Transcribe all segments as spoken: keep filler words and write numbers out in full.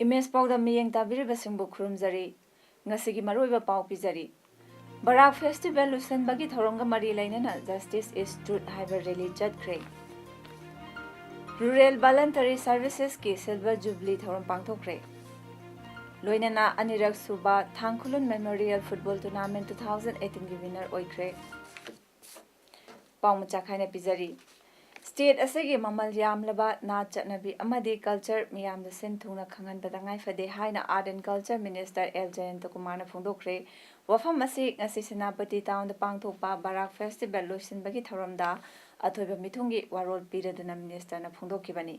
Image ꯄꯥꯎꯗ ꯃꯤꯠꯌꯦꯡ ꯇꯥꯕꯤꯔꯤꯕꯁꯤꯡꯕꯨ ꯈꯨꯔꯨꯝꯖꯔꯤ꯫ ꯉꯁꯤꯒꯤ ꯃꯔꯨꯑꯣꯏꯕ ꯄꯥꯎ ꯄꯤꯖꯔꯤ꯫ ꯕꯔꯥꯛ ꯐꯦꯁꯇꯤꯚꯦꯜ ꯂꯣꯏꯁꯤꯟꯕꯒꯤ ꯊꯧꯔꯝꯒ ꯃꯔꯤ ꯂꯩꯅꯅ Justice is Truth ꯍꯥꯏꯕ ꯔꯦꯂꯤ ꯆꯠꯈ꯭ꯔꯦ꯫ Rural Voluntary Servicesꯀꯤ Silver Jubilee ꯊꯧꯔꯝ ꯄꯥꯡꯊꯣꯛꯈ꯭ꯔꯦ꯫ ꯂꯣꯏꯅꯅ ꯑꯅꯤꯔꯛ ꯁꯨꯕ ꯊꯥꯡꯈꯨꯂꯨꯟ Memorial Football Tournament two thousand eighteenꯒꯤ winner ꯑꯣꯏꯈ꯭ꯔꯦ꯫ ꯄꯥꯎ ꯃꯆꯥ ꯈꯥꯏꯅ ꯄꯤꯖꯔꯤ꯫ State ꯑꯁꯤꯒꯤ ꯃꯃꯜ ꯌꯥꯝꯂꯕ ꯅꯥꯠ ꯆꯠꯅꯕꯤ ꯑꯃꯗꯤ culture ꯃꯤꯌꯥꯝꯗ ꯁꯤꯟ ꯊꯨꯡꯅ ꯈꯪꯍꯟꯕ ꯇꯉꯥꯏ ꯐꯗꯦ ꯍꯥꯏꯅ Art and Culture Minister L Jayanta ꯀꯨꯃꯥꯔꯅ ꯐꯣꯡꯗꯣꯛꯈ꯭ꯔꯦ꯫ ꯋꯥꯐꯝ ꯑꯁꯤ ꯉꯁꯤ ꯁꯦꯅꯥꯄꯇꯤ townꯗ ꯄꯥꯡꯊꯣꯛꯄ ꯕꯔꯥꯛ festival ꯂꯣꯏꯁꯤꯟꯕꯒꯤ ꯊꯧꯔꯝꯗ ꯑꯊꯣꯏꯕ ꯃꯤꯊꯨꯡꯒꯤ ꯋꯥꯔꯣꯜ ꯄꯤꯔꯗꯨꯅ ministerꯅ ꯐꯣꯡꯗꯣꯛꯈꯤꯕꯅꯤ꯫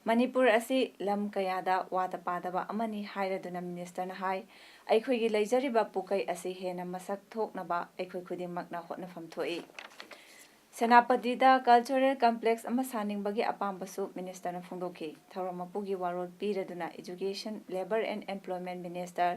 ꯃꯅꯤꯄꯨꯔ ꯑꯁꯤ ꯂꯝ ꯀꯌꯥꯗ ꯋꯥꯠꯇ ꯄꯥꯗꯕ ꯑꯃꯅꯤ ꯍꯥꯏꯔꯗꯨꯅ ministerꯅ ꯍꯥꯏ, ꯑꯩꯈꯣꯏꯒꯤ ꯂꯩꯖꯔꯤꯕ ꯄꯨꯀꯩ ꯑꯁꯤ ꯍꯦꯟꯅ ꯃꯁꯛ ꯊꯣꯛꯅꯕ ꯑꯩꯈꯣꯏ ꯈꯨꯗꯤꯡꯃꯛꯅ ꯍꯣꯠꯅꯐꯝ ꯊꯣꯛꯏ꯫ ꯁꯦꯅꯥꯄꯇꯤꯗ cultural complex ꯑꯃ ꯁꯥꯅꯤꯡꯕꯒꯤ ꯑꯄꯥꯝꯕꯁꯨ ministerꯅ ꯐꯣꯡꯗꯣꯛꯈꯤ꯫ ꯊꯧꯔꯝ ꯃꯄꯨꯒꯤ ꯋꯥꯔꯣꯜ ꯄꯤꯔꯗꯨꯅ Education, Labour and Employment Minister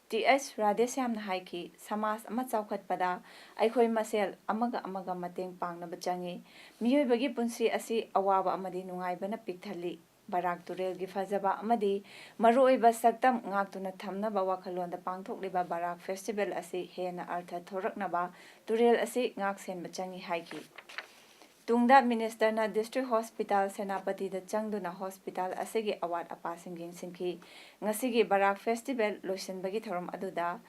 T H ꯔꯥꯙꯦꯁ꯭ꯌꯥꯝꯅ ꯍꯥꯏꯈꯤ, ꯁꯃꯥꯖ ꯑꯃ ꯆꯥꯎꯈꯠꯄꯗ ꯑꯩꯈꯣꯏ ꯃꯁꯦꯜ ꯑꯃꯒ ꯑꯃꯒ ꯃꯇꯦꯡ ꯄꯥꯡꯅꯕ ꯆꯪꯏ꯫ ꯃꯤꯑꯣꯏꯕꯒꯤ ꯄꯨꯟꯁꯤ ꯑꯁꯤ ꯑꯋꯥꯕ ꯑꯃꯗꯤ ꯅꯨꯡꯉꯥꯏꯕꯅ ꯄꯤꯛ ꯊꯜꯂꯤ꯫ ꯕꯔꯥꯛ ꯇꯨꯔꯦꯜꯒꯤ ꯐꯖꯕ ꯑꯃꯗꯤ ꯃꯔꯨꯑꯣꯏꯕ ꯁꯛꯇꯝ ꯉꯥꯛꯇꯨꯅ ꯊꯝꯅꯕ ꯋꯥꯈꯜꯂꯣꯟꯗ ꯄꯥꯡꯊꯣꯛꯂꯤꯕ ꯕꯔꯥꯛ festival ꯑꯁꯤ ꯍꯦꯟꯅ ꯑꯔꯊ ꯊꯣꯔꯛꯅꯕ ꯇꯨꯔꯦꯜ ꯑꯁꯤ ꯉꯥꯛ ꯁꯦꯟꯕ ꯆꯪꯏ ꯍꯥꯏꯈꯤ꯫ ꯇꯨꯡꯗ ministerꯅ District Hospital ꯁꯦꯅꯥꯄꯇꯤꯗ ꯆꯪꯗꯨꯅ hospital ꯑꯁꯤꯒꯤ ꯑꯋꯥꯠ ꯑꯄꯥꯁꯤꯡ ꯌꯦꯡꯁꯤꯟꯈꯤ꯫ ꯉꯁꯤꯒꯤ ꯕꯔꯥꯛ festival ꯂꯣꯏꯁꯤꯟꯕꯒꯤ ꯊꯧꯔꯝ ꯑꯗꯨꯗ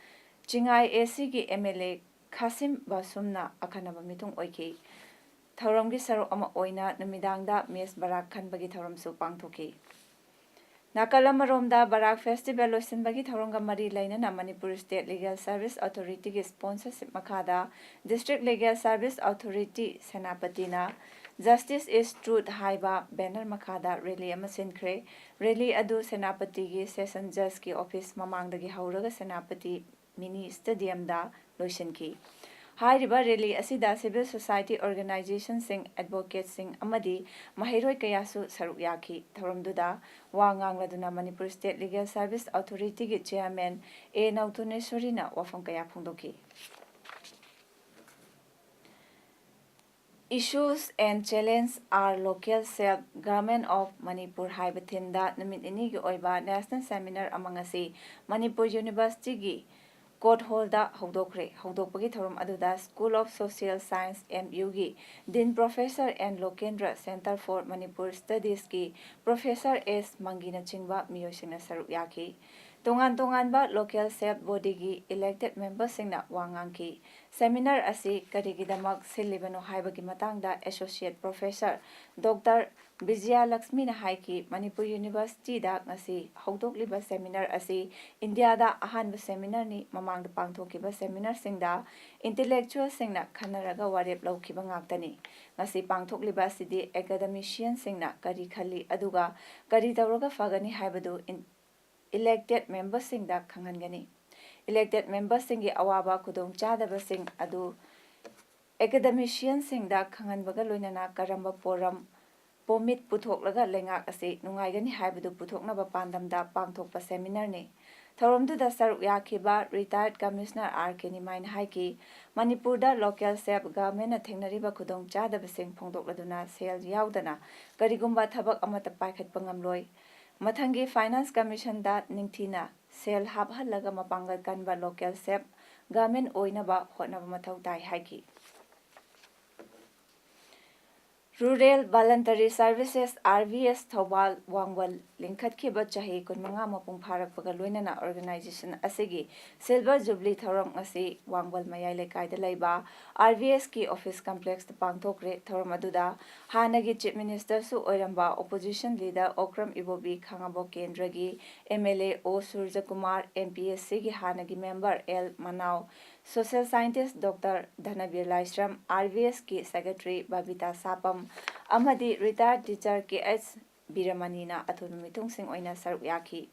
ꯆꯤꯡꯉꯥꯏ ꯑꯦ ꯁꯤꯒꯤ ꯑꯦꯝ ꯑꯦꯜ ꯑꯦ ꯈꯥꯁꯤꯝ ꯕꯥꯁꯨꯝꯅ ꯑꯈꯟꯅꯕ ꯃꯤꯊꯨꯡ ꯑꯣꯏꯈꯤ꯫ ꯊꯧꯔꯝꯒꯤ ꯁꯔꯨꯛ ꯑꯃ ꯑꯣꯏꯅ ꯅꯨꯃꯤꯗꯥꯡꯗ ꯃꯦꯁ ꯕꯔꯥꯛ ꯈꯟꯕꯒꯤ ꯊꯧꯔꯝꯁꯨ ꯄꯥꯡꯊꯣꯛꯈꯤ꯫ ꯅꯥꯀꯜ ꯑꯃꯔꯣꯝꯗ ꯕꯔꯥꯛ festival ꯂꯣꯏꯁꯤꯟꯕꯒꯤ ꯊꯧꯔꯝꯒ ꯃꯔꯤ ꯂꯩꯅꯅ Manipur State Legal Service Authorityꯒꯤ sponsorship ꯃꯈꯥꯗ District Legal Service Authority ꯁꯦꯅꯥꯄꯇꯤꯅ Justice is Truth ꯍꯥꯏꯕ ꯕꯦꯅꯔ ꯃꯈꯥꯗ ꯔꯦꯂꯤ ꯑꯃ ꯁꯤꯟꯈ꯭ꯔꯦ꯫ ꯔꯦꯂꯤ ꯑꯗꯨ ꯁꯦꯅꯥꯄꯇꯤꯒꯤ ꯁꯦꯁꯟ ꯖꯖꯀꯤ ꯑꯣꯐꯤꯁ ꯃꯃꯥꯡꯗꯒꯤ ꯍꯧꯔꯒ ꯁꯦꯅꯥꯄꯇꯤ ꯃꯤꯅꯤ ꯁ꯭ꯇꯦꯗꯤꯌꯝꯗ ꯂꯣꯏꯁꯤꯟꯈꯤ꯫ ꯍꯥꯏꯔꯤꯕ ꯔꯦꯂꯤ ꯑꯁꯤꯗ ꯁꯤꯚꯤꯜ ꯁꯣꯁꯥꯏꯇꯤ ꯑꯣꯔꯒꯅꯥꯏꯖꯦꯁꯟꯁꯤꯡ, ꯑꯦꯗꯚꯣꯀꯦꯠꯁꯤꯡ ꯑꯃꯗꯤ ꯃꯍꯩꯔꯣꯏ ꯀꯌꯥꯁꯨ ꯁꯔꯨꯛ ꯌꯥꯈꯤ꯫ ꯊꯧꯔꯝꯗꯨꯗ ꯋꯥ ꯉꯥꯡꯂꯗꯨꯅ ꯃꯅꯤꯄꯨꯔ ꯁ꯭ꯇꯦꯠ ꯂꯤꯒꯦꯜ ꯁꯔꯚꯤꯁ ꯑꯣꯊꯣꯔꯤꯇꯤꯒꯤ ꯆꯦꯌꯔꯃꯦꯟ ꯑꯦ ꯅꯧꯊꯨꯅꯦꯁꯣꯔꯤꯅ ꯋꯥꯐꯝ ꯀꯌꯥ ꯐꯣꯡꯗꯣꯛꯈꯤ꯫ Issues and Challenge are Local Self Government of Manipur ꯍꯥꯏꯕ ꯊꯤꯝꯗ ꯅꯨꯃꯤꯠ ꯅꯤꯅꯤꯒꯤ ꯑꯣꯏꯕ ꯅꯦꯁꯅꯦꯜ ꯁꯦꯃꯤꯅꯥꯔ ꯑꯃ ꯉꯁꯤ ꯃꯅꯤꯄꯨꯔ ꯌꯨꯅꯤꯚꯔꯁꯤꯇꯤꯒꯤ ꯀꯣꯔꯠ ꯍꯣꯜꯗ ꯍꯧꯗꯣꯛꯈ꯭ꯔꯦ꯫ ꯍꯧꯗꯣꯛꯄꯒꯤ ꯊꯧꯔꯝ ꯑꯗꯨꯗ School of Social Science, M U ꯒꯤ dean professor N Lokendra, Centre for Manipur Studies ꯀꯤ ꯄ꯭ꯔꯣꯐꯦꯁꯔ ꯑꯦꯁ ꯃꯪꯒꯤꯅꯆꯤꯡꯕ ꯃꯤꯑꯣꯏꯁꯤꯡꯅ ꯁꯔꯨꯛ ꯌꯥꯈꯤ꯫ ꯇꯣꯉꯥꯟ ꯇꯣꯉꯥꯟꯕ ꯂꯣꯀꯦꯜ ꯁꯦꯜꯐ ꯕꯣꯗꯤꯒꯤ ꯏꯂꯦꯛꯇꯦꯗ ꯃꯦꯝꯕꯔꯁꯤꯡꯅ ꯋꯥ ꯉꯥꯡꯈꯤ꯫ ꯁꯦꯃꯤꯅꯥꯔ ꯑꯁꯤ ꯀꯔꯤꯒꯤꯗꯃꯛ ꯁꯤꯜꯂꯤꯕꯅꯣ ꯍꯥꯏꯕꯒꯤ ꯃꯇꯥꯡꯗ ꯑꯦꯁꯣꯁꯤꯌꯦꯠ ꯄ꯭ꯔꯣꯐꯦꯁꯔ ꯗꯣꯛꯇꯔ ꯕꯤꯖꯌ ꯂꯛꯁꯃꯤꯅ ꯍꯥꯏꯈꯤ, ꯃꯅꯤꯄꯨꯔ ꯌꯨꯅꯤꯚꯔꯁꯤꯇꯤꯗ ꯉꯁꯤ ꯍꯧꯗꯣꯛꯂꯤꯕ ꯁꯦꯃꯤꯅꯥꯔ ꯑꯁꯤ ꯏꯟꯗꯤꯌꯥꯗ ꯑꯍꯥꯟꯕ ꯁꯦꯃꯤꯅꯥꯔꯅꯤ꯫ ꯃꯃꯥꯡꯗ ꯄꯥꯡꯊꯣꯛꯈꯤꯕ ꯁꯦꯃꯤꯅꯥꯔꯁꯤꯡꯗ ꯏꯟꯇꯦꯂꯦꯛꯆꯨꯋꯦꯜꯁꯤꯡꯅ ꯈꯟꯅꯔꯒ ꯋꯥꯔꯦꯞ ꯂꯧꯈꯤꯕ ꯉꯥꯛꯇꯅꯤ꯫ ꯉꯁꯤ ꯄꯥꯡꯊꯣꯛꯂꯤꯕ ꯑꯁꯤꯗꯤ ꯑꯦꯀꯥꯗꯦꯃꯤꯁꯤꯌꯟꯁꯤꯡꯅ ꯀꯔꯤ ꯈꯜꯂꯤ, ꯑꯗꯨꯒ ꯀꯔꯤ ꯇꯧꯔꯒ ꯐꯒꯅꯤ ꯍꯥꯏꯕꯗꯨ ꯏꯟ-, ꯏꯂꯦꯛꯇꯦꯗ ꯃꯦꯝꯕꯔꯁꯤꯡꯗ ꯈꯪꯍꯟꯒꯅꯤ꯫ ꯏꯂꯦꯛꯇꯦꯗ ꯃꯦꯝꯕꯔꯁꯤꯡꯒꯤ ꯑꯋꯥꯕ ꯈꯨꯗꯣꯡꯆꯥꯗꯕꯁꯤꯡ ꯑꯗꯨ ꯑꯦꯀꯥꯗꯦꯃꯤꯁꯤꯌꯟꯁꯤꯡꯗ ꯈꯪꯍꯟꯕꯒ ꯂꯣꯏꯅꯅ ꯀꯔꯝꯕ ꯄꯣꯔꯝ, ꯄꯣꯃꯤꯠ ꯄꯨꯊꯣꯛꯂꯒ ꯂꯩꯉꯥꯛ ꯑꯁꯤ ꯅꯨꯡꯉꯥꯏꯒꯅꯤ ꯍꯥꯏꯕꯗꯨ ꯄꯨꯊꯣꯛꯅꯕ ꯄꯥꯟꯗꯝꯗ ꯄꯥꯡꯊꯣꯛꯄ ꯁꯦꯃꯤꯅꯥꯔꯅꯤ꯫ ꯊꯧꯔꯝꯗꯨꯗ ꯁꯔꯨꯛ ꯌꯥꯈꯤꯕ ꯔꯤꯇꯥꯌꯔꯗ ꯀꯃꯤꯁꯅꯔ ꯑꯥꯔ ꯀꯦ ꯅꯤꯃꯥꯏꯅ ꯍꯥꯏꯈꯤ, ꯃꯅꯤꯄꯨꯔꯗ ꯂꯣꯀꯦꯜ ꯁꯦꯜꯐ ꯒꯚꯔꯟꯃꯦꯟꯅ ꯊꯦꯡꯅꯔꯤꯕ ꯈꯨꯗꯣꯡꯆꯥꯗꯕꯁꯤꯡ ꯐꯣꯡꯗꯣꯛꯂꯗꯨꯅ ꯁꯦꯜ ꯌꯥꯎꯗꯅ ꯀꯔꯤꯒꯨꯝꯕ ꯊꯕꯛ ꯑꯃꯠꯇ ꯄꯥꯏꯈꯠꯄ ꯉꯝꯂꯣꯏ꯫ ꯃꯊꯪꯒꯤ ꯐꯥꯏꯅꯥꯟꯁ ꯀꯃꯤꯁꯟꯗ ꯅꯤꯡꯊꯤꯅ ꯁꯦꯜ ꯍꯥꯞꯍꯜꯂꯒ ꯃꯄꯥꯡꯒꯜ ꯀꯟꯕ ꯂꯣꯀꯦꯜ ꯁꯦꯜꯐ ꯒꯚꯔꯟꯃꯦꯟ ꯑꯣꯏꯅꯕ ꯍꯣꯠꯅꯕ ꯃꯊꯧ ꯇꯥꯏ ꯍꯥꯏꯈꯤ꯫ Rural Voluntary Services, R V S, Thoubal ꯋꯥꯡꯕꯜ ꯂꯤꯡꯈꯠꯈꯤꯕ ꯆꯍꯤ ꯀꯨꯟꯃꯉꯥ ꯃꯄꯨꯡ ꯐꯥꯔꯛꯄꯒ ꯂꯣꯏꯅꯅ organization ꯑꯁꯤꯒꯤ Silver Jubilee ꯊꯧꯔꯝ ꯉꯁꯤ ꯋꯥꯡꯕꯜ ꯃꯌꯥꯏ ꯂꯩꯀꯥꯏꯗ ꯂꯩꯕ R V S ꯀꯤ office complex ꯇ ꯄꯥꯡꯊꯣꯛꯈ꯭ꯔꯦ꯫ ꯊꯧꯔꯝ ꯑꯗꯨꯗ ꯍꯥꯟꯅꯒꯤ Chief Minister ꯁꯨ ꯑꯣꯏꯔꯝꯕ opposition leader ꯑꯣꯀ꯭ꯔꯝ ꯏꯕꯣꯕꯤ, ꯈꯥꯉꯕꯣꯛ ꯀꯦꯟꯗ꯭ꯔꯒꯤ M L A ꯑꯣ ꯁꯨꯔꯖꯀꯨꯃꯥꯔ, M P S C ꯒꯤ ꯍꯥꯟꯅꯒꯤ member L ꯃꯅꯥꯎ, social scientist Doctor ꯙꯅꯕꯤꯔ ꯂꯥꯏꯁ꯭ꯔꯝ, R V S ꯀꯤ secretary ꯕꯕꯤꯇꯥ ꯁꯥꯄꯝ ꯑꯃꯗꯤ retired teacher K H ꯕꯤꯔꯃꯅꯤꯅ ꯑꯊꯣꯏꯕ ꯃꯤꯊꯨꯡꯁꯤꯡ ꯑꯣꯏꯅ ꯁꯔꯨꯛ ꯌꯥꯈꯤ꯫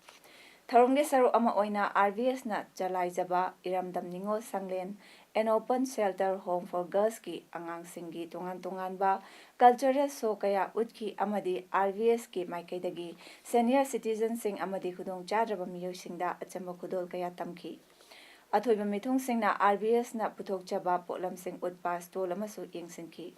ꯊꯧꯔꯝꯒꯤ ꯁꯔꯨꯛ ꯑꯃ ꯑꯣꯏꯅ R V S ꯅ ꯆꯂꯥꯏꯖꯕ ꯏꯔꯝꯗꯝ ꯅꯤꯉꯣꯜ ꯁꯪꯂꯦꯟ, an open shelter home for girls ꯀꯤ ꯑꯉꯥꯡꯁꯤꯡꯒꯤ ꯇꯣꯉꯥꯟ ꯇꯣꯉꯥꯟꯕ cultural show ꯀꯌꯥ ꯎꯠꯈꯤ ꯑꯃꯗꯤ R V S ꯀꯤ ꯃꯥꯏꯀꯩꯗꯒꯤ senior citizen ꯁꯤꯡ ꯑꯃꯗꯤ ꯈꯨꯗꯣꯡꯆꯥꯗ꯭ꯔꯕ ꯃꯤꯑꯣꯏꯁꯤꯡꯗ ꯑꯆꯝꯕ ꯈꯨꯗꯣꯜ ꯀꯌꯥ ꯇꯝꯈꯤ꯫ ꯑꯊꯣꯏꯕ ꯃꯤꯊꯨꯡꯁꯤꯡꯅ R V S ꯅ ꯄꯨꯊꯣꯛꯆꯕ ꯄꯣꯠꯂꯝꯁꯤꯡ ꯎꯠꯄ stall ꯑꯃꯁꯨ ꯌꯦꯡꯁꯤꯟꯈꯤ꯫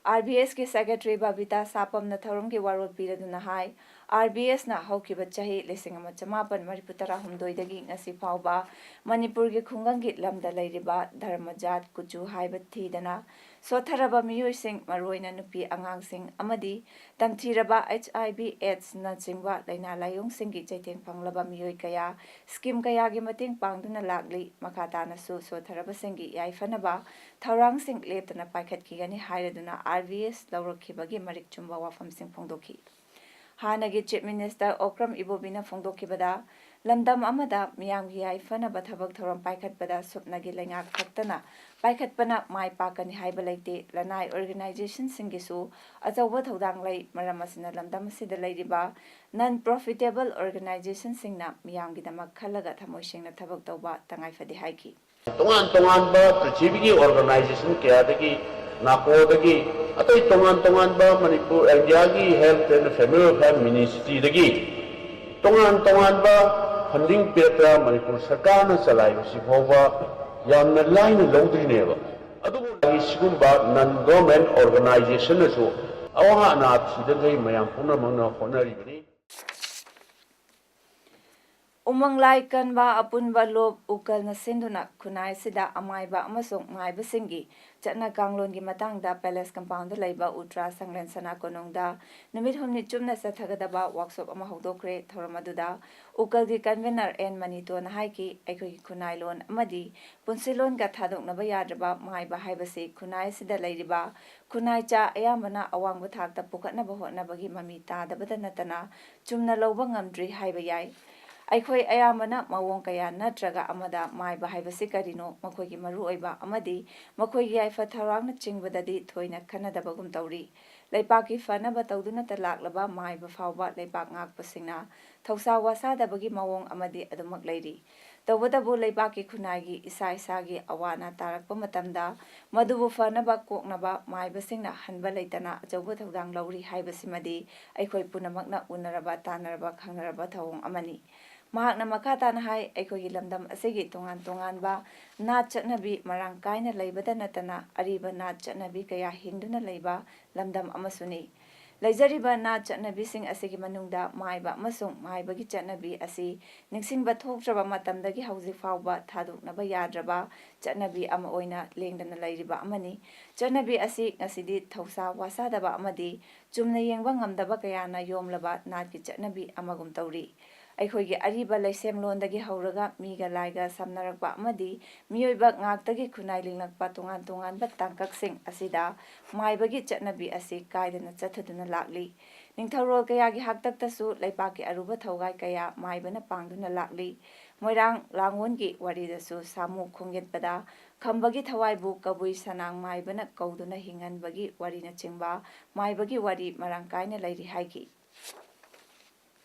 R V S ꯀꯤ secretary ꯕꯕꯤꯇꯥ ꯁꯥꯄꯝꯅ ꯊꯧꯔꯝꯒꯤ ꯋꯥꯔꯣꯜ ꯄꯤꯔꯗꯨꯅ ꯍꯥꯏ, R V S ꯅ ꯍꯧꯈꯤꯕ ꯆꯍꯤ ꯂꯤꯁꯤꯡ ꯑꯃ ꯆꯃꯥꯄꯟ ꯃꯔꯤꯐꯨ ꯇꯔꯥꯍꯨꯝꯗꯣꯏꯗꯒꯤ ꯉꯁꯤ ꯐꯥꯎꯕ ꯃꯅꯤꯄꯨꯔꯒꯤ ꯈꯨꯡꯒꯪꯒꯤ ꯂꯝꯗ ꯂꯩꯔꯤꯕ ꯙꯔꯃ, ꯖꯥꯠ, ꯀꯨꯆꯨ ꯍꯥꯏꯕ ꯊꯤꯗꯅ ꯁꯣꯠꯊꯔꯕ ꯃꯤꯑꯣꯏꯁꯤꯡ, ꯃꯔꯨꯑꯣꯏꯅ ꯅꯨꯄꯤ ꯑꯉꯥꯡꯁꯤꯡ ꯑꯃꯗꯤ ꯇꯝꯊꯤꯔꯕ H I V AIDS ꯅꯆꯤꯡꯕ ꯂꯥꯏꯅꯥ ꯂꯥꯏꯑꯣꯡꯁꯤꯡꯒꯤ ꯆꯩꯊꯦꯡ ꯐꯪꯂꯕ ꯃꯤꯑꯣꯏ ꯀꯌꯥ scheme ꯀꯌꯥꯒꯤ ꯃꯇꯦꯡ ꯄꯥꯡꯗꯨꯅ ꯂꯥꯛꯂꯤ꯫ ꯃꯈꯥ ꯇꯥꯅꯁꯨ ꯁꯣꯠꯊꯔꯕꯁꯤꯡꯒꯤ ꯌꯥꯏꯐꯅꯕ ꯊꯧꯔꯥꯡꯁꯤꯡ ꯂꯦꯞꯇꯅ ꯄꯥꯏꯈꯠꯈꯤꯒꯅꯤ ꯍꯥꯏꯔꯗꯨꯅ R V S ꯂꯧꯔꯛꯈꯤꯕꯒꯤ ꯃꯔꯤꯛ ꯆꯨꯝꯕ ꯋꯥꯐꯝꯁꯤꯡ ꯐꯣꯡꯗꯣꯛꯈꯤ꯫ ꯍꯥꯟꯅꯒꯤ Chief Minister ꯑꯣꯀ꯭ꯔꯝ ꯏꯕꯣꯕꯤꯅ ꯐꯣꯡꯗꯣꯛꯈꯤꯕꯗ, ꯂꯝꯗꯝ ꯑꯃꯗ ꯃꯤꯌꯥꯝꯒꯤ ꯌꯥꯏꯐꯅꯕ ꯊꯕꯛ ꯊꯧꯔꯝ ꯄꯥꯏꯈꯠꯄꯗ ꯁꯨꯞꯅꯒꯤ ꯂꯩꯉꯥꯛ ꯈꯛꯇꯅ ꯄꯥꯏꯈꯠꯄꯅ ꯃꯥꯏ ꯄꯥꯛꯀꯅꯤ ꯍꯥꯏꯕ ꯂꯩꯇꯦ꯫ ꯂꯅꯥꯏ organization ꯁꯤꯡꯒꯤꯁꯨ ꯑꯆꯧꯕ ꯊꯧꯗꯥꯡ ꯂꯩ꯫ ꯃꯔꯝ ꯑꯁꯤꯅ ꯂꯝꯗꯝ ꯑꯁꯤꯗ ꯂꯩꯔꯤꯕ non profitable organization ꯁꯤꯡꯅ ꯃꯤꯌꯥꯝꯒꯤꯗꯃꯛ ꯈꯜꯂꯒ ꯊꯃꯣꯏ ꯁꯦꯡꯅ ꯊꯕꯛ ꯇꯧꯕ ꯇꯉꯥꯏ ꯐꯗꯦ ꯍꯥꯏꯈꯤ꯫ ꯇꯣꯉꯥꯟ ꯇꯣꯉꯥꯟꯕ ꯄ꯭ꯔꯤꯊꯤꯕꯤꯒꯤ organization ꯀꯌꯥꯗꯒꯤ, ꯅꯥꯀꯣꯗꯒꯤ, ꯑꯇꯩ ꯇꯣꯉꯥꯟ ꯇꯣꯉꯥꯟꯕ ꯃꯅꯤꯄꯨꯔ, ꯏꯟꯗꯤꯌꯥꯒꯤ Health and Family Welfare Ministry ꯗꯒꯤ ꯇꯣꯉꯥꯟ ꯇꯣꯉꯥꯟꯕ funding ꯄꯤꯔꯛꯇꯅ ꯃꯅꯤꯄꯨꯔ ꯁꯔꯀꯥꯔꯅ ꯆꯂꯥꯏꯕꯁꯤ ꯐꯥꯎꯕ ꯌꯥꯝꯅ ꯂꯥꯏꯅ ꯂꯧꯗ꯭ꯔꯤꯅꯦꯕ꯫ ꯑꯗꯨꯕꯨ ꯁꯤꯒꯨꯝꯕ non government organization ꯅꯁꯨ ꯑꯋꯥ ꯑꯅꯥ ꯊꯤꯗꯈꯩ ꯃꯌꯥꯝ ꯄꯨꯝꯅꯃꯛꯅ ꯍꯣꯠꯅꯔꯤꯕꯅꯤ꯫ ꯎꯃꯪ ꯂꯥꯏ ꯀꯟꯕ ꯑꯄꯨꯟꯕ ꯂꯨꯞ ꯎꯀꯜꯅ ꯁꯤꯟꯗꯨꯅ ꯈꯨꯟꯅꯥꯏ ꯑꯁꯤꯗ ꯑꯃꯥꯏꯕ ꯑꯃꯁꯨꯡ ꯃꯥꯏꯕꯁꯤꯡꯒꯤ ꯆꯠꯅ ꯀꯥꯡꯂꯣꯟꯒꯤ ꯃꯇꯥꯡꯗ ꯄꯦꯂꯦꯁ ꯀꯝꯄꯥꯎꯟꯗ ꯂꯩꯕ ꯎꯇ꯭ꯔꯥ ꯁꯪꯂꯦꯟ ꯁꯅꯥ ꯀꯣꯅꯨꯡꯗ ꯅꯨꯃꯤꯠ ꯍꯨꯝꯅꯤ ꯆꯨꯞꯅ ꯆꯠꯊꯒꯗꯕ ꯋꯥꯛꯁꯣꯞ ꯑꯃ ꯍꯧꯗꯣꯛꯈ꯭ꯔꯦ꯫ ꯊꯧꯔꯝ ꯑꯗꯨꯗ ꯎꯀꯜꯒꯤ ꯀꯟꯚꯦꯅꯔ ꯑꯦꯟ ꯃꯅꯤꯇꯣꯟꯅ ꯍꯥꯏꯈꯤ, ꯑꯩꯈꯣꯏꯒꯤ ꯈꯨꯟꯅꯥꯏꯂꯣꯟ ꯑꯃꯗꯤ ꯄꯨꯟꯁꯤꯂꯣꯟꯒ ꯊꯥꯗꯣꯛꯅꯕ ꯌꯥꯗ꯭ꯔꯕ ꯃꯥꯏꯕ ꯍꯥꯏꯕꯁꯤ ꯈꯨꯟꯅꯥꯏ ꯑꯁꯤꯗ ꯂꯩꯔꯤꯕ ꯈꯨꯟꯅꯥꯏꯆꯥ ꯑꯌꯥꯝꯕꯅ ꯑꯋꯥꯡꯕ ꯊꯥꯛꯇ ꯄꯨꯈꯠꯅꯕ ꯍꯣꯠꯅꯕꯒꯤ ꯃꯃꯤ ꯇꯥꯗꯕꯗ ꯅꯠꯇꯅ ꯆꯨꯝꯅ ꯂꯧꯕ ꯉꯝꯗ꯭ꯔꯤ ꯍꯥꯏꯕ ꯌꯥꯏ꯫ ꯑꯩꯈꯣꯏ ꯑꯌꯥꯝꯕꯅ ꯃꯑꯣꯡ ꯀꯌꯥ ꯅꯠꯇ꯭ꯔꯒ ꯑꯃꯗ ꯃꯥꯏꯕ ꯍꯥꯏꯕꯁꯤ ꯀꯔꯤꯅꯣ, ꯃꯈꯣꯏꯒꯤ ꯃꯔꯨꯑꯣꯏꯕ ꯑꯃꯗꯤ ꯃꯈꯣꯏꯒꯤ ꯌꯥꯏꯐ ꯊꯧꯔꯥꯡꯅꯆꯤꯡꯕꯗꯗꯤ ꯊꯣꯏꯅ ꯈꯟꯅꯗꯕꯒꯨꯝ ꯇꯧꯔꯤ꯫ ꯂꯩꯄꯥꯛꯀꯤ ꯐꯅꯕ ꯇꯧꯗꯨꯅꯇ ꯂꯥꯛꯂꯕ ꯃꯥꯏꯕ ꯐꯥꯎꯕ ꯂꯩꯄꯥꯛ ꯉꯥꯛꯄꯁꯤꯡꯅ ꯊꯧꯁꯥ ꯋꯥꯁꯥꯗꯕꯒꯤ ꯃꯑꯣꯡ ꯑꯃꯗꯤ ꯑꯗꯨꯃꯛ ꯂꯩꯔꯤ꯫ ꯇꯧꯕꯇꯕꯨ ꯂꯩꯄꯥꯛꯀꯤ ꯈꯨꯟꯅꯥꯏꯒꯤ ꯏꯁꯥ ꯏꯁꯥꯒꯤ ꯑꯋꯥ ꯑꯅꯥ ꯇꯥꯔꯛꯄ ꯃꯇꯝꯗ ꯃꯗꯨꯕꯨ ꯐꯅꯕ ꯀꯣꯛꯅꯕ ꯃꯥꯏꯕꯁꯤꯡꯅ ꯍꯟꯕ ꯂꯩꯇꯅ ꯑꯆꯧꯕ ꯊꯧꯗꯥꯡ ꯂꯧꯔꯤ ꯍꯥꯏꯕꯁꯤꯃꯗꯤ ꯑꯩꯈꯣꯏ ꯄꯨꯝꯅꯃꯛꯅ ꯎꯅꯔꯕ ꯇꯥꯟꯅꯔꯕ ꯈꯪꯅꯔꯕ ꯊꯧꯑꯣꯡ ꯑꯃꯅꯤ꯫ ꯃꯍꯥꯛꯅ ꯃꯈꯥ ꯇꯥꯅ ꯍꯥꯏ, ꯑꯩꯈꯣꯏꯒꯤ ꯂꯝꯗꯝ ꯑꯁꯤꯒꯤ ꯇꯣꯉꯥꯟ ꯇꯣꯉꯥꯟꯕ ꯅꯥꯠ ꯆꯠꯅꯕꯤ ꯃꯔꯥꯡ ꯀꯥꯏꯅ ꯂꯩꯕꯗ ꯅꯠꯇꯅ ꯑꯔꯤꯕ ꯅꯥꯠ ꯆꯠꯅꯕꯤ ꯀꯌꯥ ꯍꯤꯡꯗꯨꯅ ꯂꯩꯕ ꯂꯝꯗꯝ ꯑꯃꯁꯨꯅꯤ꯫ ꯂꯩꯖꯔꯤꯕ ꯅꯥꯠ ꯆꯠꯅꯕꯤꯁꯤꯡ ꯑꯁꯤꯒꯤ ꯃꯅꯨꯡꯗ ꯃꯥꯏꯕ ꯑꯃꯁꯨꯡ ꯃꯥꯏꯕꯒꯤ ꯆꯠꯅꯕꯤ ꯑꯁꯤ ꯅꯤꯡꯁꯤꯡꯕ ꯊꯣꯛꯇ꯭ꯔꯕ ꯃꯇꯝꯗꯒꯤ ꯍꯧꯖꯤꯛ ꯐꯥꯎꯕ ꯊꯥꯗꯣꯛꯅꯕ ꯌꯥꯗ꯭ꯔꯕ ꯆꯠꯅꯕꯤ ꯑꯃ ꯑꯣꯏꯅ ꯂꯦꯡꯗꯅ ꯂꯩꯔꯤꯕ ꯑꯃꯅꯤ꯫ ꯆꯠꯅꯕꯤ ꯑꯁꯤ ꯉꯁꯤꯗꯤ ꯊꯧꯁꯥ ꯋꯥꯁꯥꯗꯕ ꯑꯃꯗꯤ ꯆꯨꯝꯅ ꯌꯦꯡꯕ ꯉꯝꯗꯕ ꯀꯌꯥꯅ ꯌꯣꯝꯂꯕ ꯅꯥꯠꯀꯤ ꯆꯠꯅꯕꯤ ꯑꯃꯒꯨꯝ ꯇꯧꯔꯤ꯫ ꯑꯩꯈꯣꯏꯒꯤ ꯑꯔꯤꯕ ꯂꯩꯁꯦꯝꯂꯣꯟꯗꯒꯤ ꯍꯧꯔꯒ ꯃꯤꯒ ꯂꯥꯏꯒ ꯁꯝꯅꯔꯛꯄ ꯑꯃꯗꯤ ꯃꯤꯑꯣꯏꯕ ꯉꯥꯛꯇꯒꯤ ꯈꯨꯟꯅꯥꯏ ꯂꯤꯡꯂꯛꯄ ꯇꯣꯉꯥꯟ ꯇꯣꯉꯥꯟꯕ ꯇꯥꯡꯀꯛꯁꯤꯡ ꯑꯁꯤꯗ ꯃꯥꯏꯕꯒꯤ ꯆꯠꯅꯕꯤ ꯑꯁꯤ ꯀꯥꯏꯗꯅ ꯆꯠꯊꯗꯨꯅ ꯂꯥꯛꯂꯤ꯫ ꯅꯤꯡꯊꯧꯔꯣꯜ ꯀꯌꯥꯒꯤ ꯍꯥꯛꯇꯛꯇꯁꯨ ꯂꯩꯄꯥꯛꯀꯤ ꯑꯔꯨꯕ ꯊꯧꯒꯥꯏ ꯀꯌꯥ ꯃꯥꯏꯕꯅ ꯄꯥꯡꯗꯨꯅ ꯂꯥꯛꯂꯤ꯫ ꯃꯣꯏꯔꯥꯡ ꯂꯥꯡꯒꯣꯜꯒꯤ ꯋꯥꯔꯤꯗꯁꯨ ꯁꯥꯃꯨ ꯈꯣꯡꯒꯠꯄꯗ ꯈꯝꯕꯒꯤ ꯊꯋꯥꯏꯕꯨ ꯀꯕꯨꯏ ꯁꯅꯥꯡ ꯃꯥꯏꯕꯅ ꯀꯧꯗꯨꯅ ꯍꯤꯡꯍꯟꯕꯒꯤ ꯋꯥꯔꯤꯅꯆꯤꯡꯕ ꯃꯥꯏꯕꯒꯤ ꯋꯥꯔꯤ ꯃꯔꯥꯡ ꯀꯥꯏꯅ ꯂꯩꯔꯤ ꯍꯥꯏꯈꯤ꯫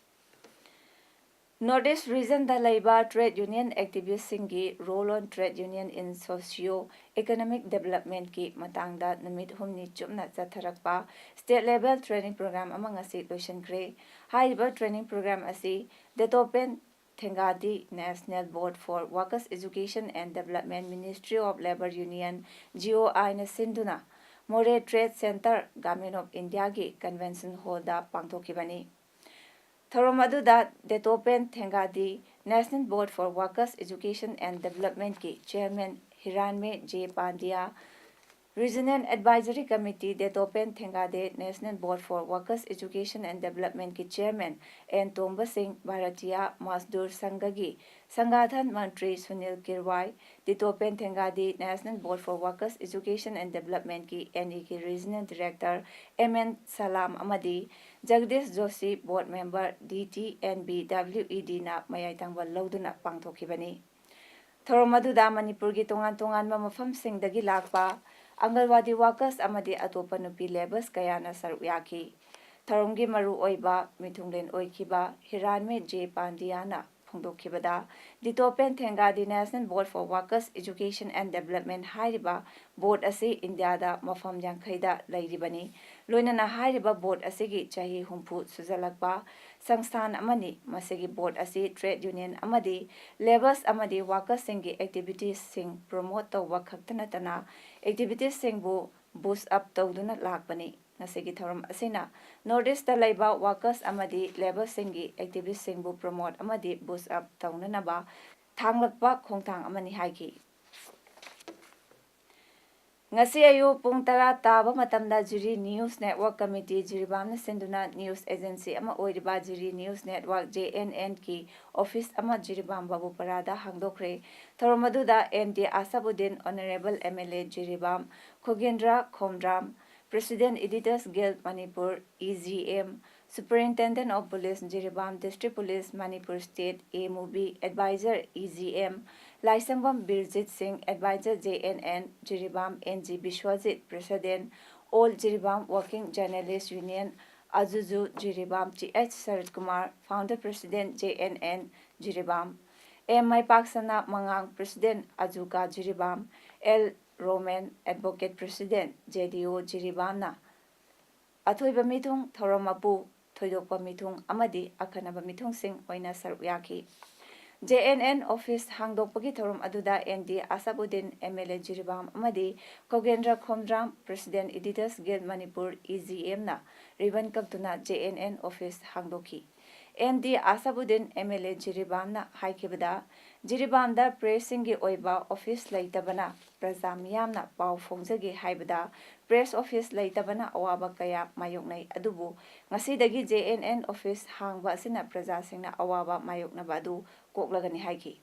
North East Regionꯗ ꯂꯩꯕ trade union activistꯁꯤꯡꯒꯤ role on trade union in socio economic developmentꯀꯤ ꯃꯇꯥꯡꯗ ꯅꯨꯃꯤꯠ ꯍꯨꯝꯅꯤ ꯆꯨꯞꯅ ꯆꯠꯊꯔꯛꯄ state level training program ꯑꯃ ꯉꯁꯤ ꯂꯣꯏꯁꯤꯟꯈ꯭ꯔꯦ꯫ ꯍꯥꯏꯔꯤꯕ training program ꯑꯁꯤ ꯗꯦꯇꯣꯄꯦꯟ Thengadi National Board for Workers Education and Development, Ministry of Labour, Union, GOIꯅ ꯁꯤꯟꯗꯨꯅ ꯃꯣꯔꯦ Trade Centre, Government of Indiaꯒꯤ convention hallꯗ ꯄꯥꯡꯊꯣꯛꯈꯤꯕꯅꯤ꯫ ꯊꯧꯔꯝ ꯑꯗꯨꯗ Dattopant Thengadi National Board for Workers Education and Developmentꯀꯤ Chairman Hiranmay J Pandya, Regional Advisory Committee Dattopant Thengadi, National Board for Workers Education and Developmentꯀꯤ Chairman N Tomba Singh, Bharatiya Mazdoor ꯁꯪꯘꯒꯤ ꯁꯪꯒꯥꯊꯟ ꯃꯟꯇ꯭ꯔꯤ Sunil Kirwai, Dattopant Thengadi, National Board for Workers Education and Developmentꯀꯤ, NEꯒꯤ Regional Director M N Salam ꯑꯃꯗꯤ Jagdish Joshi, Board Member, DT and BWEDꯅ ꯃꯌꯥꯏ ꯊꯪꯕ ꯂꯧꯗꯨꯅ ꯄꯥꯡꯊꯣꯛꯈꯤꯕꯅꯤ꯫ ꯊꯧꯔꯝ ꯑꯗꯨꯗ ꯃꯅꯤꯄꯨꯔꯒꯤ ꯇꯣꯉꯥꯟ ꯇꯣꯉꯥꯟꯕ ꯃꯐꯝꯁꯤꯡꯗꯒꯤ ꯂꯥꯛꯄ ꯑꯪꯒꯜꯋꯥꯗꯤ workers ꯑꯃꯗꯤ ꯑꯇꯣꯞꯄ ꯅꯨꯄꯤ labourers ꯀꯌꯥꯅ ꯁꯔꯨꯛ ꯌꯥꯈꯤ꯫ ꯊꯧꯔꯝꯒꯤ ꯃꯔꯨꯑꯣꯏꯕ ꯃꯤꯊꯨꯡꯂꯦꯟ ꯑꯣꯏꯈꯤꯕ ꯍꯤꯔꯥꯟꯃꯦ J ꯄꯥꯟꯗꯤꯌꯥꯅ ꯐꯣꯡꯗꯣꯛꯈꯤꯕꯗ, ꯗꯤꯇꯣꯄꯦꯟ Thengadi National Board for Workers Education and Development ꯍꯥꯏꯔꯤꯕ board ꯑꯁꯤ ꯏꯟꯗꯤꯌꯥꯗ ꯃꯐꯝ ꯌꯥꯡꯈꯩꯗ ꯂꯩꯔꯤꯕꯅꯤ꯫ ꯂꯣꯏꯅꯅ ꯍꯥꯏꯔꯤꯕ board ꯑꯁꯤꯒꯤ ꯆꯍꯤ ꯍꯨꯝꯐꯨ ꯁꯨꯖꯜꯂꯛꯄ ꯁꯪꯁꯊꯥꯟ ꯑꯃꯅꯤ꯫ ꯃꯁꯤꯒꯤ board ꯑꯁꯤ trade union ꯑꯃꯗꯤ labourers ꯑꯃꯗꯤ workersꯁꯤꯡꯒꯤ activitiesꯁꯤꯡ promote ꯇꯧꯕ ꯈꯛꯇ ꯅꯠꯇꯅ activitiesꯁꯤꯡꯕꯨ boost up ꯇꯧꯗꯨꯅ ꯂꯥꯛꯄꯅꯤ꯫ ꯉꯁꯤꯒꯤ ꯊꯧꯔꯝ ꯑꯁꯤꯅ North Eastꯇ ꯂꯩꯕ workers ꯑꯃꯗꯤ labourerꯁꯤꯡꯒꯤ activistꯁꯤꯡꯕꯨ promote ꯑꯃꯗꯤ boost up ꯇꯧꯅꯅꯕ ꯊꯥꯡꯂꯛꯄ ꯈꯣꯡꯊꯥꯡ ꯑꯃꯅꯤ ꯍꯥꯏꯈꯤ꯫ ꯉꯁꯤ ꯑꯌꯨꯛ ꯄꯨꯡ ꯇꯔꯥ ꯇꯥꯕ ꯃꯇꯝꯗ ꯖꯤꯔꯤ News Network Committee ꯖꯤꯔꯤꯕꯥꯝꯅ ꯁꯤꯟꯗꯨꯅ news agency ꯑꯃ ꯑꯣꯏꯔꯤꯕ ꯖꯤꯔꯤ News Network, JNNꯀꯤ office ꯑꯃ ꯖꯤꯔꯤꯕꯥꯝ ꯕꯥꯕꯨꯄꯔꯥꯗ ꯍꯥꯡꯗꯣꯛꯈ꯭ꯔꯦ꯫ ꯊꯧꯔꯝ ꯑꯗꯨꯗ N T Ashabuddin, Honourable MLA Jiribam, Khogendra Khomdram, President Editors Guild Manipur, EGM, Superintendent of Police Jiribam, District Police Manipur State, A movie, Advisor EGM, Laishangbam Birjit Singh, Advisor JNN Jiribam, NG Biswajit, President, All Jiribam Working Journalist Union, ꯑꯖꯨꯖꯨ Jiribam, TH Sarat Kumar, Founder President JNN ꯖꯤꯔꯤꯕꯥꯝ, M Maipaksana ꯃꯉꯥꯡ, President ꯑꯖꯨꯀꯥ Jiribam, L Romen, Advocate President JDO ꯖꯤꯔꯤꯕꯥꯝꯅ ꯑꯊꯣꯏꯕ ꯃꯤꯊꯨꯡ, ꯊꯧꯔꯝ ꯃꯄꯨ, ꯊꯣꯏꯗꯣꯛꯄ ꯃꯤꯊꯨꯡ ꯑꯃꯗꯤ ꯑꯈꯟꯅꯕ ꯃꯤꯊꯨꯡꯁꯤꯡ ꯑꯣꯏꯅ ꯁꯔꯨꯛ ꯌꯥꯈꯤ꯫ JNN office ꯍꯥꯡꯗꯣꯛꯄꯒꯤ ꯊꯧꯔꯝ ꯑꯗꯨꯗ N D Ashabuddin, MLA Jiribam ꯑꯃꯗꯤ Khogendra Khomdram, President Editors Guild Manipur, EGMꯅ ribbon ꯀꯛꯇꯨꯅ JNN office ꯍꯥꯡꯗꯣꯛꯈꯤ꯫ M D Ashabuddin M L A ꯖꯤꯔꯤꯕꯥꯝꯅ ꯍꯥꯏꯈꯤꯕꯗ, ꯖꯤꯔꯤꯕꯥꯝꯗ ꯄ꯭ꯔꯦꯁꯁꯤꯡꯒꯤ ꯑꯣꯏꯕ ꯑꯣꯐꯤꯁ ꯂꯩꯇꯕꯅ ꯄ꯭ꯔꯖꯥ ꯃꯤꯌꯥꯝꯅ ꯄꯥꯎ ꯐꯣꯡꯖꯒꯦ ꯍꯥꯏꯕꯗ ꯄ꯭ꯔꯦꯁ ꯑꯣꯐꯤꯁ ꯂꯩꯇꯕꯅ ꯑꯋꯥꯕ ꯀꯌꯥ ꯃꯥꯌꯣꯛꯅꯩ꯫ ꯑꯗꯨꯕꯨ ꯉꯁꯤꯗꯒꯤ ꯖꯦ ꯑꯦꯟ ꯑꯦꯟ ꯑꯣꯐꯤꯁ ꯍꯥꯡꯕ ꯑꯁꯤꯅ ꯄ꯭ꯔꯖꯥꯁꯤꯡꯅ ꯑꯋꯥꯕ ꯃꯥꯌꯣꯛꯅꯕ ꯑꯗꯨ ꯀꯣꯛꯂꯒꯅꯤ ꯍꯥꯏꯈꯤ꯫